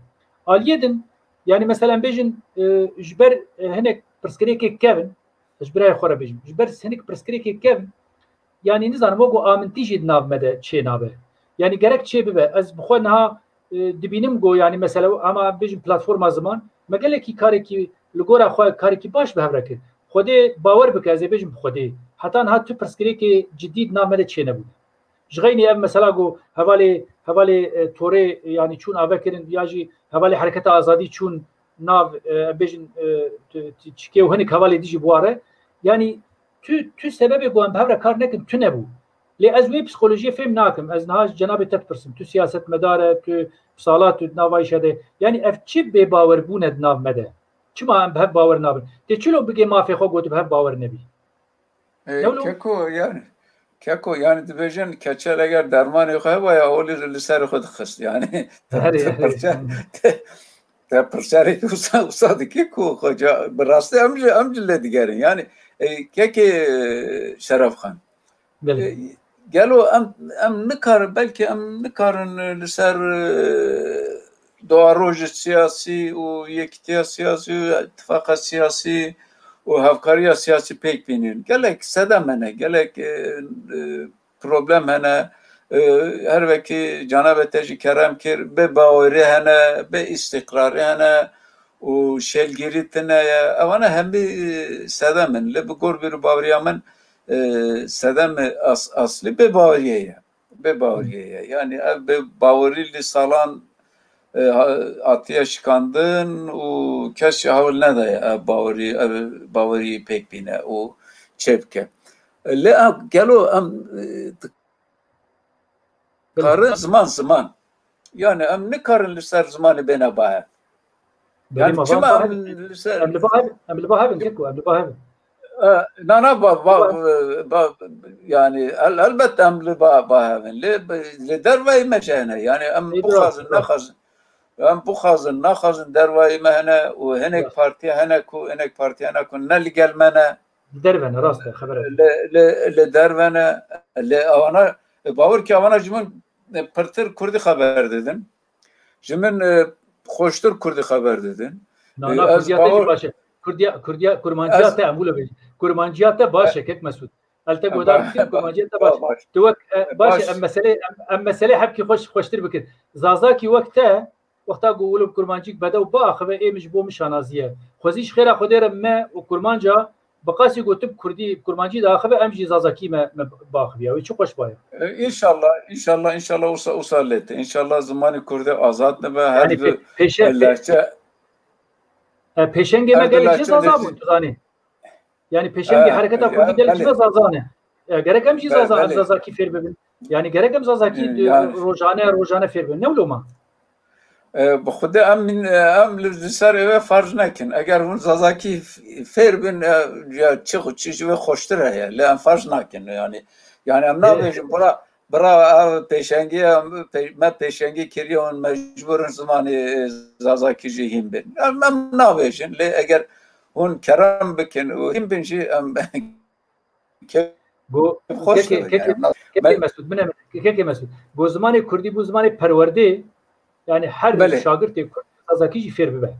Aliyê din, yani mesela em bêjin, e, ji ber, e, hinek pirsgirêkê kevin, ez ji birayê xwe re bêjim, ji ber hinek pirsgirêkê kevin, yani nizanim, wek ku amintî jî di nav me de çê nabe. Yani gerek çê bibe. Ez bi xwe niha, e, dibînim ku yani mesela ama bêjim platforma ziman, me gelekî karekî li gora xwe karekî baş bi hev re kir. Xwedê bawer bike, ez ê bêjim bi Xwedê. Heta niha tu pirsgirêkê cidî di nav me de çê nebûne. Ji xeynî ev mesela ku hevalê, hevalê, e, Torê, e, yani çûn ave kirin ya jî hevalê Hereketa Azadî çûn nav, e, em bêjin, e, tu, tu, çikê û hinek hevalê dijî bi wa re. Yani tu, tu sebebê ku em bi hev re kar nekin, tu nebû. Lê ez wê psîkolojiyê fêm nakim. Ez niha ji cenabê te dipirsim. Tu siyasetmedar e, tu sala tu di nava îşe de. Yani ev çi bêbawerbûn e di nav me de? Çima em bi hev bawer nabin? Tê çilo bigê mafê xwe ku tu bi hev bawer nebî? E, Ne wilo? Keko yani, keko yani dibêjin keçel eger dermanê xwe hebaya, holî li ser xwe dixist yani. Te, Herê, te herê. pirçe, te, te pirçerekî wisa, wisa dikî ku xweca bi rastî em jî, em jî lê digerin. Yani, e, kekê, e, Şerefxan. Belê. E, gelo em, em nikarin, belkî em nikarin, e, li ser, e, doa rojê siyasî û yekîtiya siyasî û îtifaqa siyasî û hevkariya siyasî pêk bînin. Gelek sedem hene, gelek, e, e, problem hene. E, her wekî canabe te jî kerem kir, bê bawerî hene, bê îstîqrarî hene û şêlgirî tune ye. Ewana hemî, e, sedem in. Lê bi gor bîr û baweriya min, e, sedemê as-, aslî bê baweriyê ye. Bê baweriyê ye. Yani ev bê bawerî li salan, e, ha-, hatiye şikandin û kes jî hewl nedaye ev bawerî, ev bawerî pêk bîne û çêbike. Lê em, gelo em, e, Belê. Karin ziman, ziman. Yani em nikarin li ser zimanê bêne bahev. Belê Yani ma çima van em bahev. Li ser Em li bahev, em li bahev in, keko, em li bahev in. E, na, na, ba, ba, Ba- ba, yani el, elbet em li ba, bahev in. Lê, lê dervayî me jî hene. Yani em Ê, bixwazin, rast, rast. nexwazin. Em bixwazin, nexwazin dervayî me hene û hinek Rast. partiye hene ku, hinek partiye hene ku ne li gel me ne. Li derve ne, rast e, xebere. Li, li, li derve ne, li awana, e, bawer ki awana ji min, e, pirtir kurdî xeber didin. Ji min, e, xweştir kurdî xeber didin. Na, E, na, ez kurdiya te jî bawer baş e. Kurdiya, kurdiya, kurmanciya Ez te, em wilo bêjin. Kurmanciya te baş e, E, kek Mesûd. El te e, guhdar ba-, bikin, ba-, kurmanciya te ba-, baş e. baş. Tu wek, e, baş e, Baş. em meselê, em, em meselê hebkî xweş, xweştir bikin. Zazakî wek te, wexta ku wilo bi kurmancîk bedew biaxive, ê min ji bo min şanazî ye. Xwezî ji xêra Xwedê re me û kurmanca, bi qasî ku tu bi kurdî, bi kurmancî diaxive, em jî zazakî me, me biaxiviya. Wê çi xweş baye. E, înşallah, înşallah, înşallah wisa, wisa lê te. Înşallah zimanê kurdî azad dibe, her Yani du pê-, pêşe-, pê-, lehçe, e, pêşengê me her du gelek jî lehçe zaza lê bûn, tu zanî. Yani pêşengê E, hereketa e, kurdî gelek jî belê. me zaza ne. E, gerek em jî Be-, zaza, em belê. zazakî fêr bibin. Yani gerek em zazakî, E, e, yani. rojane, rojane fêr bibin. Ne wilo ma? E, bi Xwedê em, em li, li ser êve ferz nekin. Eger hûn zazakî f-, fêr bin, e, ya çi, çi ji wê xweştir heye. Lê em ferz nakin. Yani, yani em Ê, nabêjin bira, bira ev pêşengî, em pê-, me pêşengî kiriye, hûn mecbûr in zimanê, e, zazakî jî hîn bin. Em, em nabêjin. Lê eger hûn kerem bikin û hîn bin jî em Go, kekê, kekê, kekê Mesûd, bine, kekê Mesûd. Go zimanê kurdî bû zimanê perwerdê, yani her Belê. şagirtê kurd zazakî jî fêr bibe.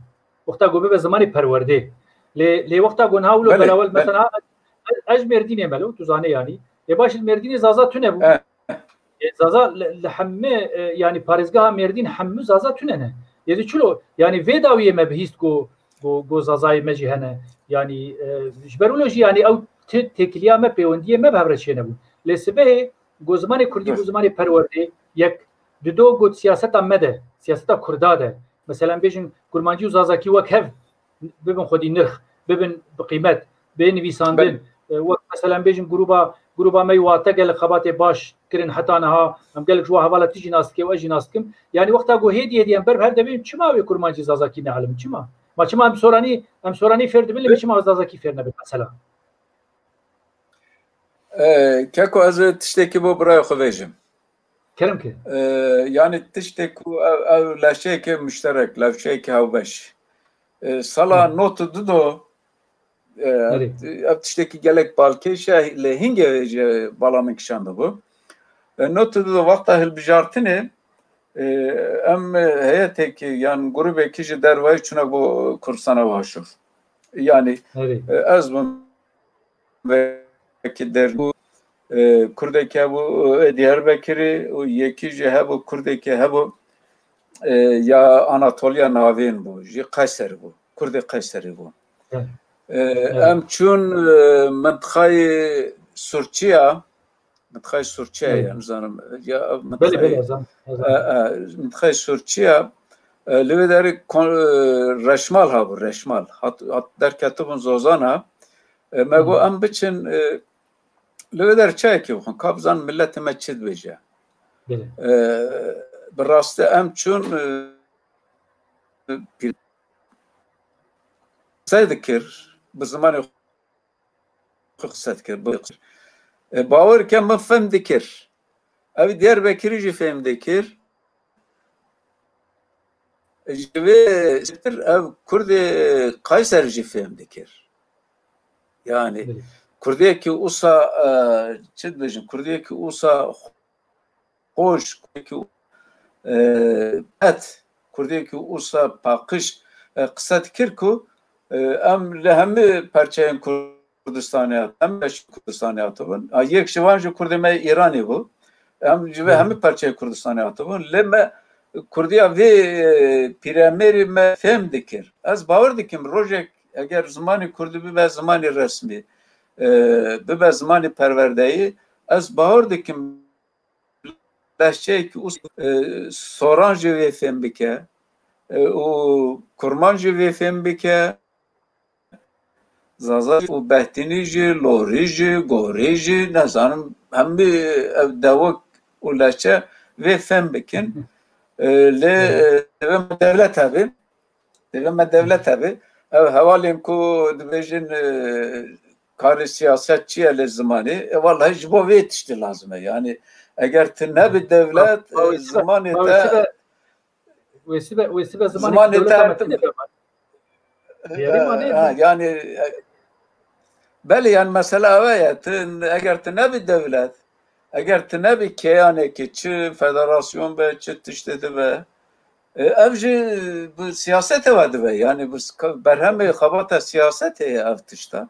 Wexta go bibe zimanê perwerdê. Lê, lê wexta go niha wilo Belê, belawel, belê. mesela, ez, ez Mêrdînê melo, tu zanê yani. Ê baş, Mêrdînê zaza tune bû. E. Ê, Zaza li, li hemû, e, yani parêzgeha Mêrdîn hemû Zaza tune ne. Ê di çilo, yani vê dawiyê me bihîst ku, ku, ku Zazayê me jî hene. Yani, e, ji ber wilo jî yani ew ti-, têkiliya me, pêwendiyê me bi hev re çênebû. Lê sibehê ku zimanê kurdî bû Dur. zimanê perwerdê, yek, dido ku siyaseta me de, siyaseta kurda de, mesela em bêjin kurmancî û zazakî wek hev bibin xwedî nirx, bibin bi qîmet, bê nivîsandin. Belê. E, wek mesela em bêjin gruba, gruba me yê Wate gelek xebatê baş kirin heta niha. Em gelek ji wan hevala tu jî nas dikê û ez jî nas dikim. Yani wexta ku hêdî hêdî em ber bi hev de bêjin, çima wê kurmancî zazakî neelibin? Çima? Ma çima em soranî, em soranî fêr dibin, lê çima zazakî fêr nebin mesela? E, Keko, ez ê tiştekî bo birayê xwe bêjim. Kerem ke. E, yani tiştek ku ev, ev lehçeyeke muşterek, lehçeyeke hewbeş. E, sala Hı. not û du do, E, Erê. Ev tiştekî gelek balkêş e, lê hingê jî bala min kişandibû. E, not di wexta hilbijartinê, e, em, e, heyetekî yan grûbekî ji dervayî çûne bo Kurdistana Başûr. Yanî, Erê. E, ez bûm wekî der-, e, Kurdekî hebû, e, Diyarbekirî û yekî jî hebû, Kurdekî hebû, e, ya Anatoliya Navîn bû, jî Qeyserî bû, Kurdê Qeyserî bû. Evet. E, Evet. Em çûn, e, mintixayê Sûrçiya, mintixayê Sûrçiya Evet. ye, nizanim, ya, Belê, belê, mintixayê, ez an-, ez e, an- e, mintixayê Sûrçiya, e, li wê derê kon-, e, reşmal hebû, reşmal. Hat, hat derketibûn Zozana. E, me got, Hı. em biçin, e, li wê der çayekê bixwin, ka bizan miletê me çi dibêje. Belê. E, bi rastî em çûn, e, pî-, qise dikir, bi zimanê xwe qise dikir. Bi-, e, bawer ke min fêm dikir. Ev Diyarbekirî jî fêm dikir. Ji vê zêdetir ev Kurdê Qayser jî fêm dikir. Yani, Belê. Kurdiyekî usa, e, çi dibêjin, Kurdiyekî usa xweş, Kurdiyekî, e, pet, Kurdiyekî usa paqij, e, qise dikir ku, e, em li hemî parçeyên Kurdistanê hat-, em beşê Kurdistanê hatibûn. A, yek ji van jî Kurdê me Îranê bû. Em ji vê Hı. hemî parçeyên Kurdistanê hatibûn. Lê me Kurdiya vê, e, pîremêrî me fêm dikir. Ez bawer dikim rojek eger zimanê Kurdî bibe zimanê resmî, e, bibe zimanê perwerdeyî, ez bawer dikim lehçeyekî us-, e, soran jî vê fêm bike, e, û kurman jî vê fêm bike, zaza û behtînî jî, lorî jî, gorî jî, nezanim, hemî ev dewik û lehçe vê fêm bikin. E, lê, Evet. e, divê me dewlet hebe. Divê me dewlet hebe. Ev hevalên ku dibêjin, e, karê siyaset çi ye li zimanê? E, wellahî ji bo vê tiştî lazim e. Yani eger tu nebî dewlet, Ma, ma e, wê sibe, zimanê ma wê te sibe, wê sibe, wê sibe zimanê zimanê dewleta te me tune be. Diyarê ma nê ha, be. Yani, e, belê, yani mesele ew e, tu, eger tu nebî dewlet, eger tu nebî keyanekî, çi federasyon be, çi tiştê dibe, e, ev jî bi siyasetê ve dibe. Yani bi s-, berhemê xebata siyasetê ye ev tişta.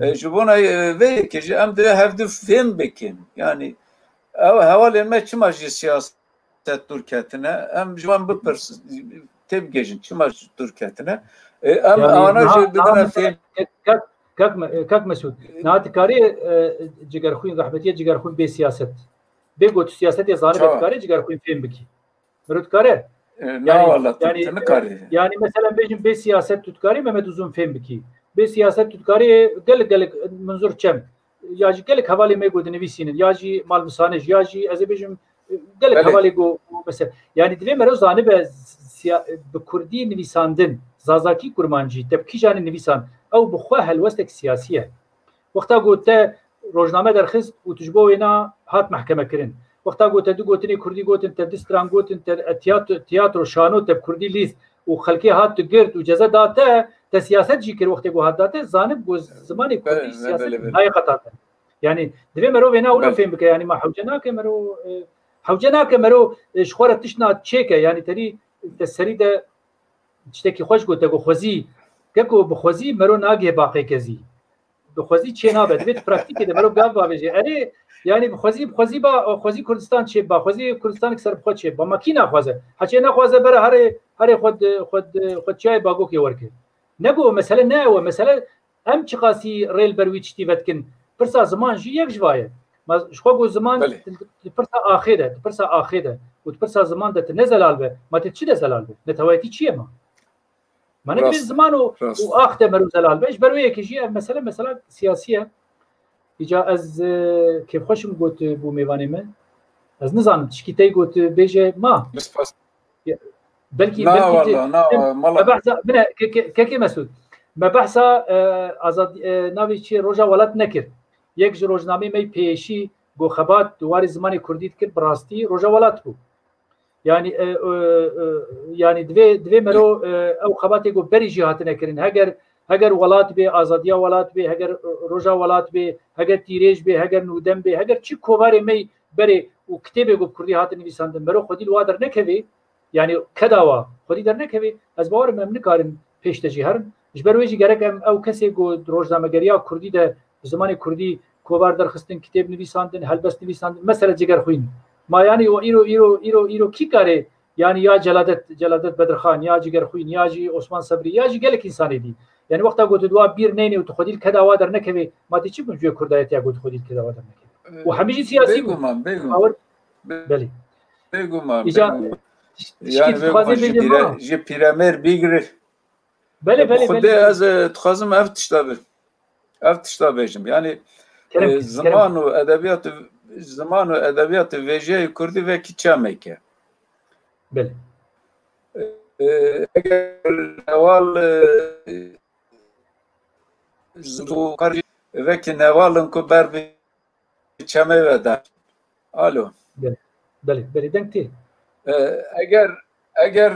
E, Hı. Ji bona, e, vê yekê jî em divê hevdu fêm bikin. Yani ew hevalên me çima ji siyaset dûr ketine? Em ji wan bipirsin, têbigihîjin çima dûr ketine? E, em Yani ana niha, jî niha bidine mesela fêm. Kek, kek, kek Me-, kek Mesûd, niha dikarî, e, cigerxwîn, rehmetiyê cigerxwîn bê siyaset. Bê got siyasetê zanibe Çawa? Dikarî cigerxwîn fêm bikî. Miro dikare? E, na Yani, wala, tu, yani, tu nikarî. Yani mesela bêjin bê siyaset tu dikarî Mehmet Uzun fêm bikî. Bê siyaset tu dikarî gelek gelek Munzur Çem. Ya jî gelek hevalê me ku dinivîsînin, ya jî malmisanij, ya jî ez ê bêjim, gelek Belê. Hevalê ku, ku mesela, yani divê mero zanibe siya-, bi kurdî nivîsandin, zazakî kurmancî, te bi kîjanê nivîsan, ew bi xwe helwestek siyasî ye. Wexta ku te rojname derxist û tu ji bo wêna hat mehkeme kirin. Wexta ku te du gotinê kurdî gotin, te du stran gotin, te tiyat-, tiyatro, şano, te bi kurdî lîst û xelkê hat tu girt û ceze da te, te siyaset jî kir wextê ku hat da te, zanib ku zimanê kurdî Belê, siyaset belê, belê. Nayê qeta te. Yani divê mero vêna wilo Belê. Fêm bike, yani ma hewce nake mero, e, hewce nake mero, e, ji xwe re tiştna çêke, yani terî te serî de tiştekî xweş gote ku xwezî, keko bi xwezî mero nagihê baqê kezî. Bi xwezî çê nabe. Divê di praktîkê de mero gav bavêje. Erê, yani bi xwezî, bi xwezî ba, xwezî Kurdistan çê ba, xwezî Kurdistanek ser bi xwe çê ba. Ma kî naxwaze? Heçê nexwaze bere herê, herê xwe di, xwe di, xwe çiyayê bagokê werke. Ne ku mesele ne ew e. Mesele em çiqasî rê li ber wî tiştî vedikin. Pirsa ziman jî yek ji va ye. Ma ji xwe ku ziman Belê. Di, di pirsa axê de, di pirsa axê de û di pirsa ziman de tu ne zelal be, ma tu çi de zelal be? Neteweyetî çi ye ma? Ma ne divê Rast, ziman û, rast. Û ax de mero zelal be. Ji ber wê yekê jî ev mesele, mesela siyasî ye. Îca ez, e, kêfxweş im got, e, bû mêvanê me. Ez nizanim tişkî tey got, e, bêje ma. Spas. Ya, belkî, Na, belkî wala, na, me mala. Behsa, bine, ke-, ke-, kekê Mesûd. Me behsa, e, azad-, e, navê çi roja welat nekir. Yek ji rojnameyê me yê pêşî got xebat di warê zimanê kurdî dikir, bi rastî roja welat bû. Yani, e, e, e, yani divê, divê mero, e, ew xebatê ku berî jî hatine kirin. Heger Heger welat bê, azadiya welat bê, heger roja welat bê, heger tîrêj bê, heger nûdem bê, heger çi kovarê me berê û kitêbê ku bi kurdî hatin nivîsandin, mero xwedî li wa dernekevê, yanî keda wa xwedî dernekevê, ez bawer im em nikarin pêş de jî herin. Ji ber wê jî gerek em ew kesê ku di rojnamegeriya kurdî de bi zimanê kurdî kovar derxistin, kitêb nivîsandin, helbest nivîsandin, mesela Cigerxwîn. Ma yanî o îro, îro, îro, îro kî kare, yanî ya Celadet, Celadet Bedirxan, ya Cigerxwîn, ya jî Osman Sebrî, ya jî gelek însanê dî. Yanî wexta ku tu di wa bîr neynê û tu xwedî li keda wa dernekevê, ma tê çi bûn ji wê kurdayetiya ku tu xwedî li keda wa dernekevê? Û hemî jî siyasî bûn. Bêguman, bêguman. Bawer, belê. Bêguman, Îca bêguman. Tişt-, tiştî Yani dixwazê bêguman ji bêjê pîre-, ma. Ji pîremêr bîgire. Belê, E, bi belê, Xwedê belê, belê. ez, e, dixwazim ev tişta bi-, ev tişta bêjim. Yani, Kerem e, kir, kerem ziman kir. û edebiyat, ziman û edebiyat vêjeyê kurdî vekî çemeke. Belê. E, eger newal, e, zindû kar vekî newalin ku ber bi çemê ve der. Alo. Belê. Belê, belê, deng tê. E, eger, eger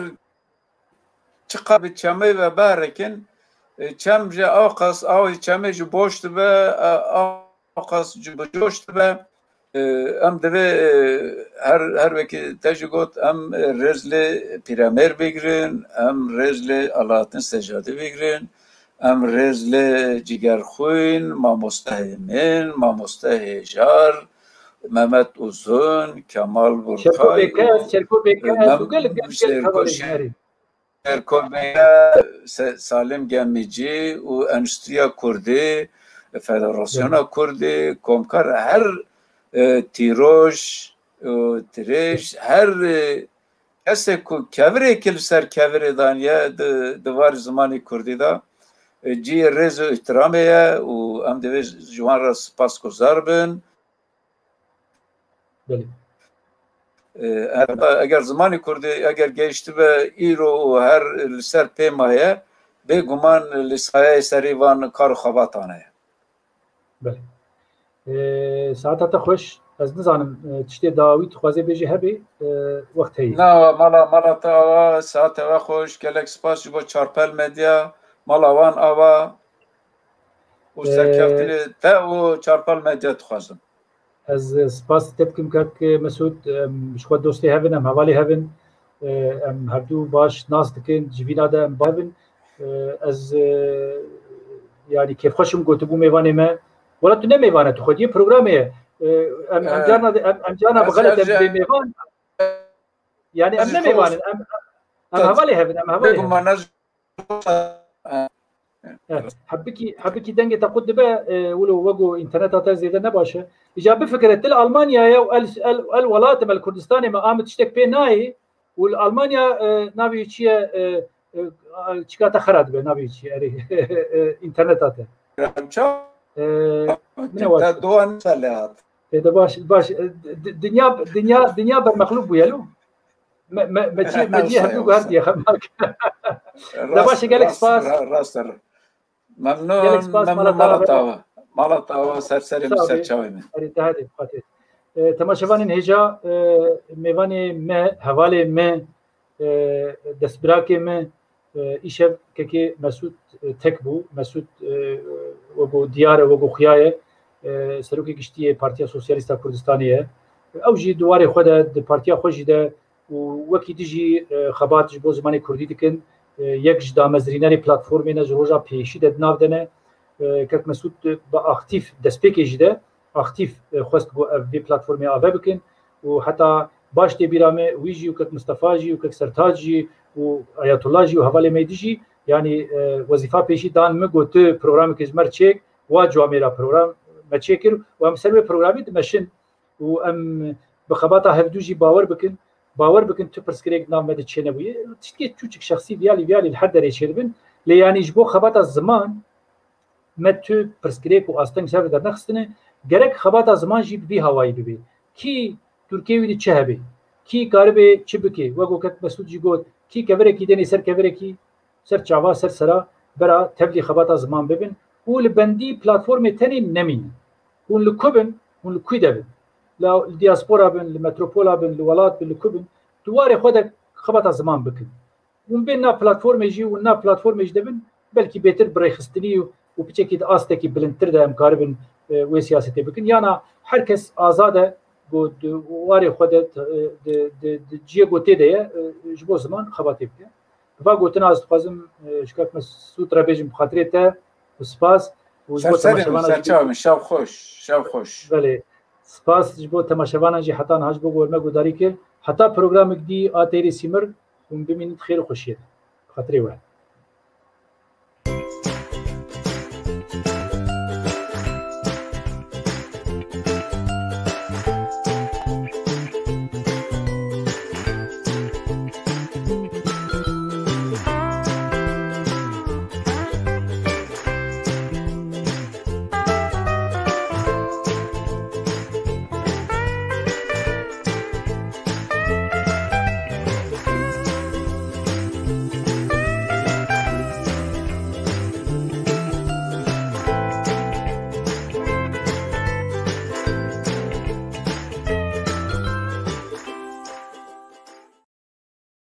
çiqas bi çemê ve berikin, e, çem jî awqas, awê çemê jî boş dibe, e, awqas jî bi coş dibe. E, em divê, e, her, her wekî te jî got, em, e, rêz li pîremêr bigrin, em rêz li Alaaddin Secadî bigrin, em rêz li Cigerxwîn, Mamoste Hêmin, Mamoste Hêjar, Mehmet Uzun, Kemal Burkay Şevko Bêkes, û, Şevko e, Bêkes Mem-, û gelek, gelek, gelek Şevko hevalên Şe-, herî. Şevko Bêkes, Se-, Salim Gemîcî û Endûstriya Kurdî, Federasyona Kurdî, Komkar, her, e, tîroj û tirêj, her, e, kesê ku kevirêkî li ser kevirê daniye di, di warê zimanê kurdî de, e, cihê rêz û îhtiramê ye û em divê ji wan re spasguzar bin. Belê. E, eger zimanê kurdî eger gehiştibe îro û her li ser pê maye, bêguman li sayeyê serê van kar û xebatan e. Belê. E, saeta te xweş. Ez nizanim, e, tiştê dawî tu xwazê bêjî hebe, e, wext heye. Na, mala, mala te ava, saeta we xweş. Gelek spas ji bo Çarpel Medya, mala wan ava û, e, serkeftinê te û Çarpel Medya dixwazim. Ez, e, spas te dikim kak Mesûd, em, ji xwe dostê hev in, em hevalê hev in. E, em hevdû baş nas dikin, civîna de em baş in. E, ez, e, yanî kêfxweş im ku tu bû mêvanê me. Wela tu ne mêvan e, tu xwediyê programê ye. E, em, em, e, carna de, em, em carna bi xelet em bê mêvan. Yanî em ne mêvan in, em, em hevalê hev in, em hevalê hev in. E, hebikî, hebikî dengê te qut dibe, e, wilo wego înterneta te zêde ne baş e. Îca bifikire, tu li Almanyayê û el, el, el welatim, el Kurdistanê me, a min tiştek pê nayê û li Almanya, e, navê çi ye, e, e, çika te xera dibe, navê çi ye, erê, e, înterneta te. Çawa? E, min e waç. Te dowa nîsa lê hat. E, de baş, baş, e, di-, dinya, dinya, dinya bermexlûb bûye lo. Me, me, me çi, me çi hevdû guhertiye xemak. De baş e, gelek spas. Rast e. Memnun, gelek spas, memnun, mala te ava. Mala te ava, ser serê min, ser çavê min. Erê, te hede, xatir. E, temaşevanên hêja, e, mêvanê me, hevalê me, e, destbirakê me, e, îşev kekê Mesûd, e, tek bû. Mesûd, e, wego diyar e, wego xuya ye. E, Serokê Giştî yê Partiya Sosyalîst a Kurdistanê ye. Ew jî di warê xwe de, di partiya xwe jî de û wekî dijî, e, xebat ji bo zimanê kurdî dikin. E, yek ji damezrînerê platformê ne ji roja pêşî de di nav de ne. E, kek Mesûd bi aktîf destpêkê jî de aktîf, e, xwest ku ev vê platformê ave bikin û heta baş tê bîra me wî jî û kek Mistefa jî û kek Sertac jî û Ayetullah jî û hevalê me dijî, yanî, e, wezîfa pêşî dan min ku tu programekê ji me re çêk, wa cua me ra program me çêkir û em ser wê programî dimeşin. Û em bi xebata hevdû jî bawer bikin, bawer bikin tu pirsgirêk di nav me de çênebûye. Tiştekê çûçik şexsî viyalî viyalî li her derê çêdibin. Lê yanî ji bo xebata ziman me tu pirsgirêk û asteng ser ve dernexistine. Gerek xebata ziman jî bi vî hawayî bibe. Kî Tirkiyê wî de çi hebe? Kî karibe çi bike? Wek ku kek Mesûd jî got, kî kevirekî denê ser kevirekî, ser çava, ser sera, bera tevlî xebata ziman bibin û li bendî platformê tenê nemînin. Hûn li ku bin? Hûn li ku de bin? La, li diaspora bin, li metropola bin, li welat bin, li ku bin? Di warê xwe de xebata ziman bikin. Hûn bên nav platformê jî, hûn nav platformê jî de bin, belkî bêtir bi rêxistinî û, û piçekî di astekî bilindtir de em karibin, e, wê siyasetê bikin. Yana her kes azad e ku di warê xwe de, e, di, di, di cihê ku tê de ye, e, ji bo ziman xebatê bike. Bi va gotina ez dixwazim, e, ji kak Mesûd re bêjim bi xatirê te û spas. Û ji bo Ser serê min, temaşevana ser jî çavê min, şev xweş, şev xweş. Belê. Spas ji bo temaşevanan jî heta niha ji bo ku we me guhdarî kir. Heta programek dî a Teyrê Sîmir hûn bimînin di xêr û xweşiyê de. Bi xatirê we.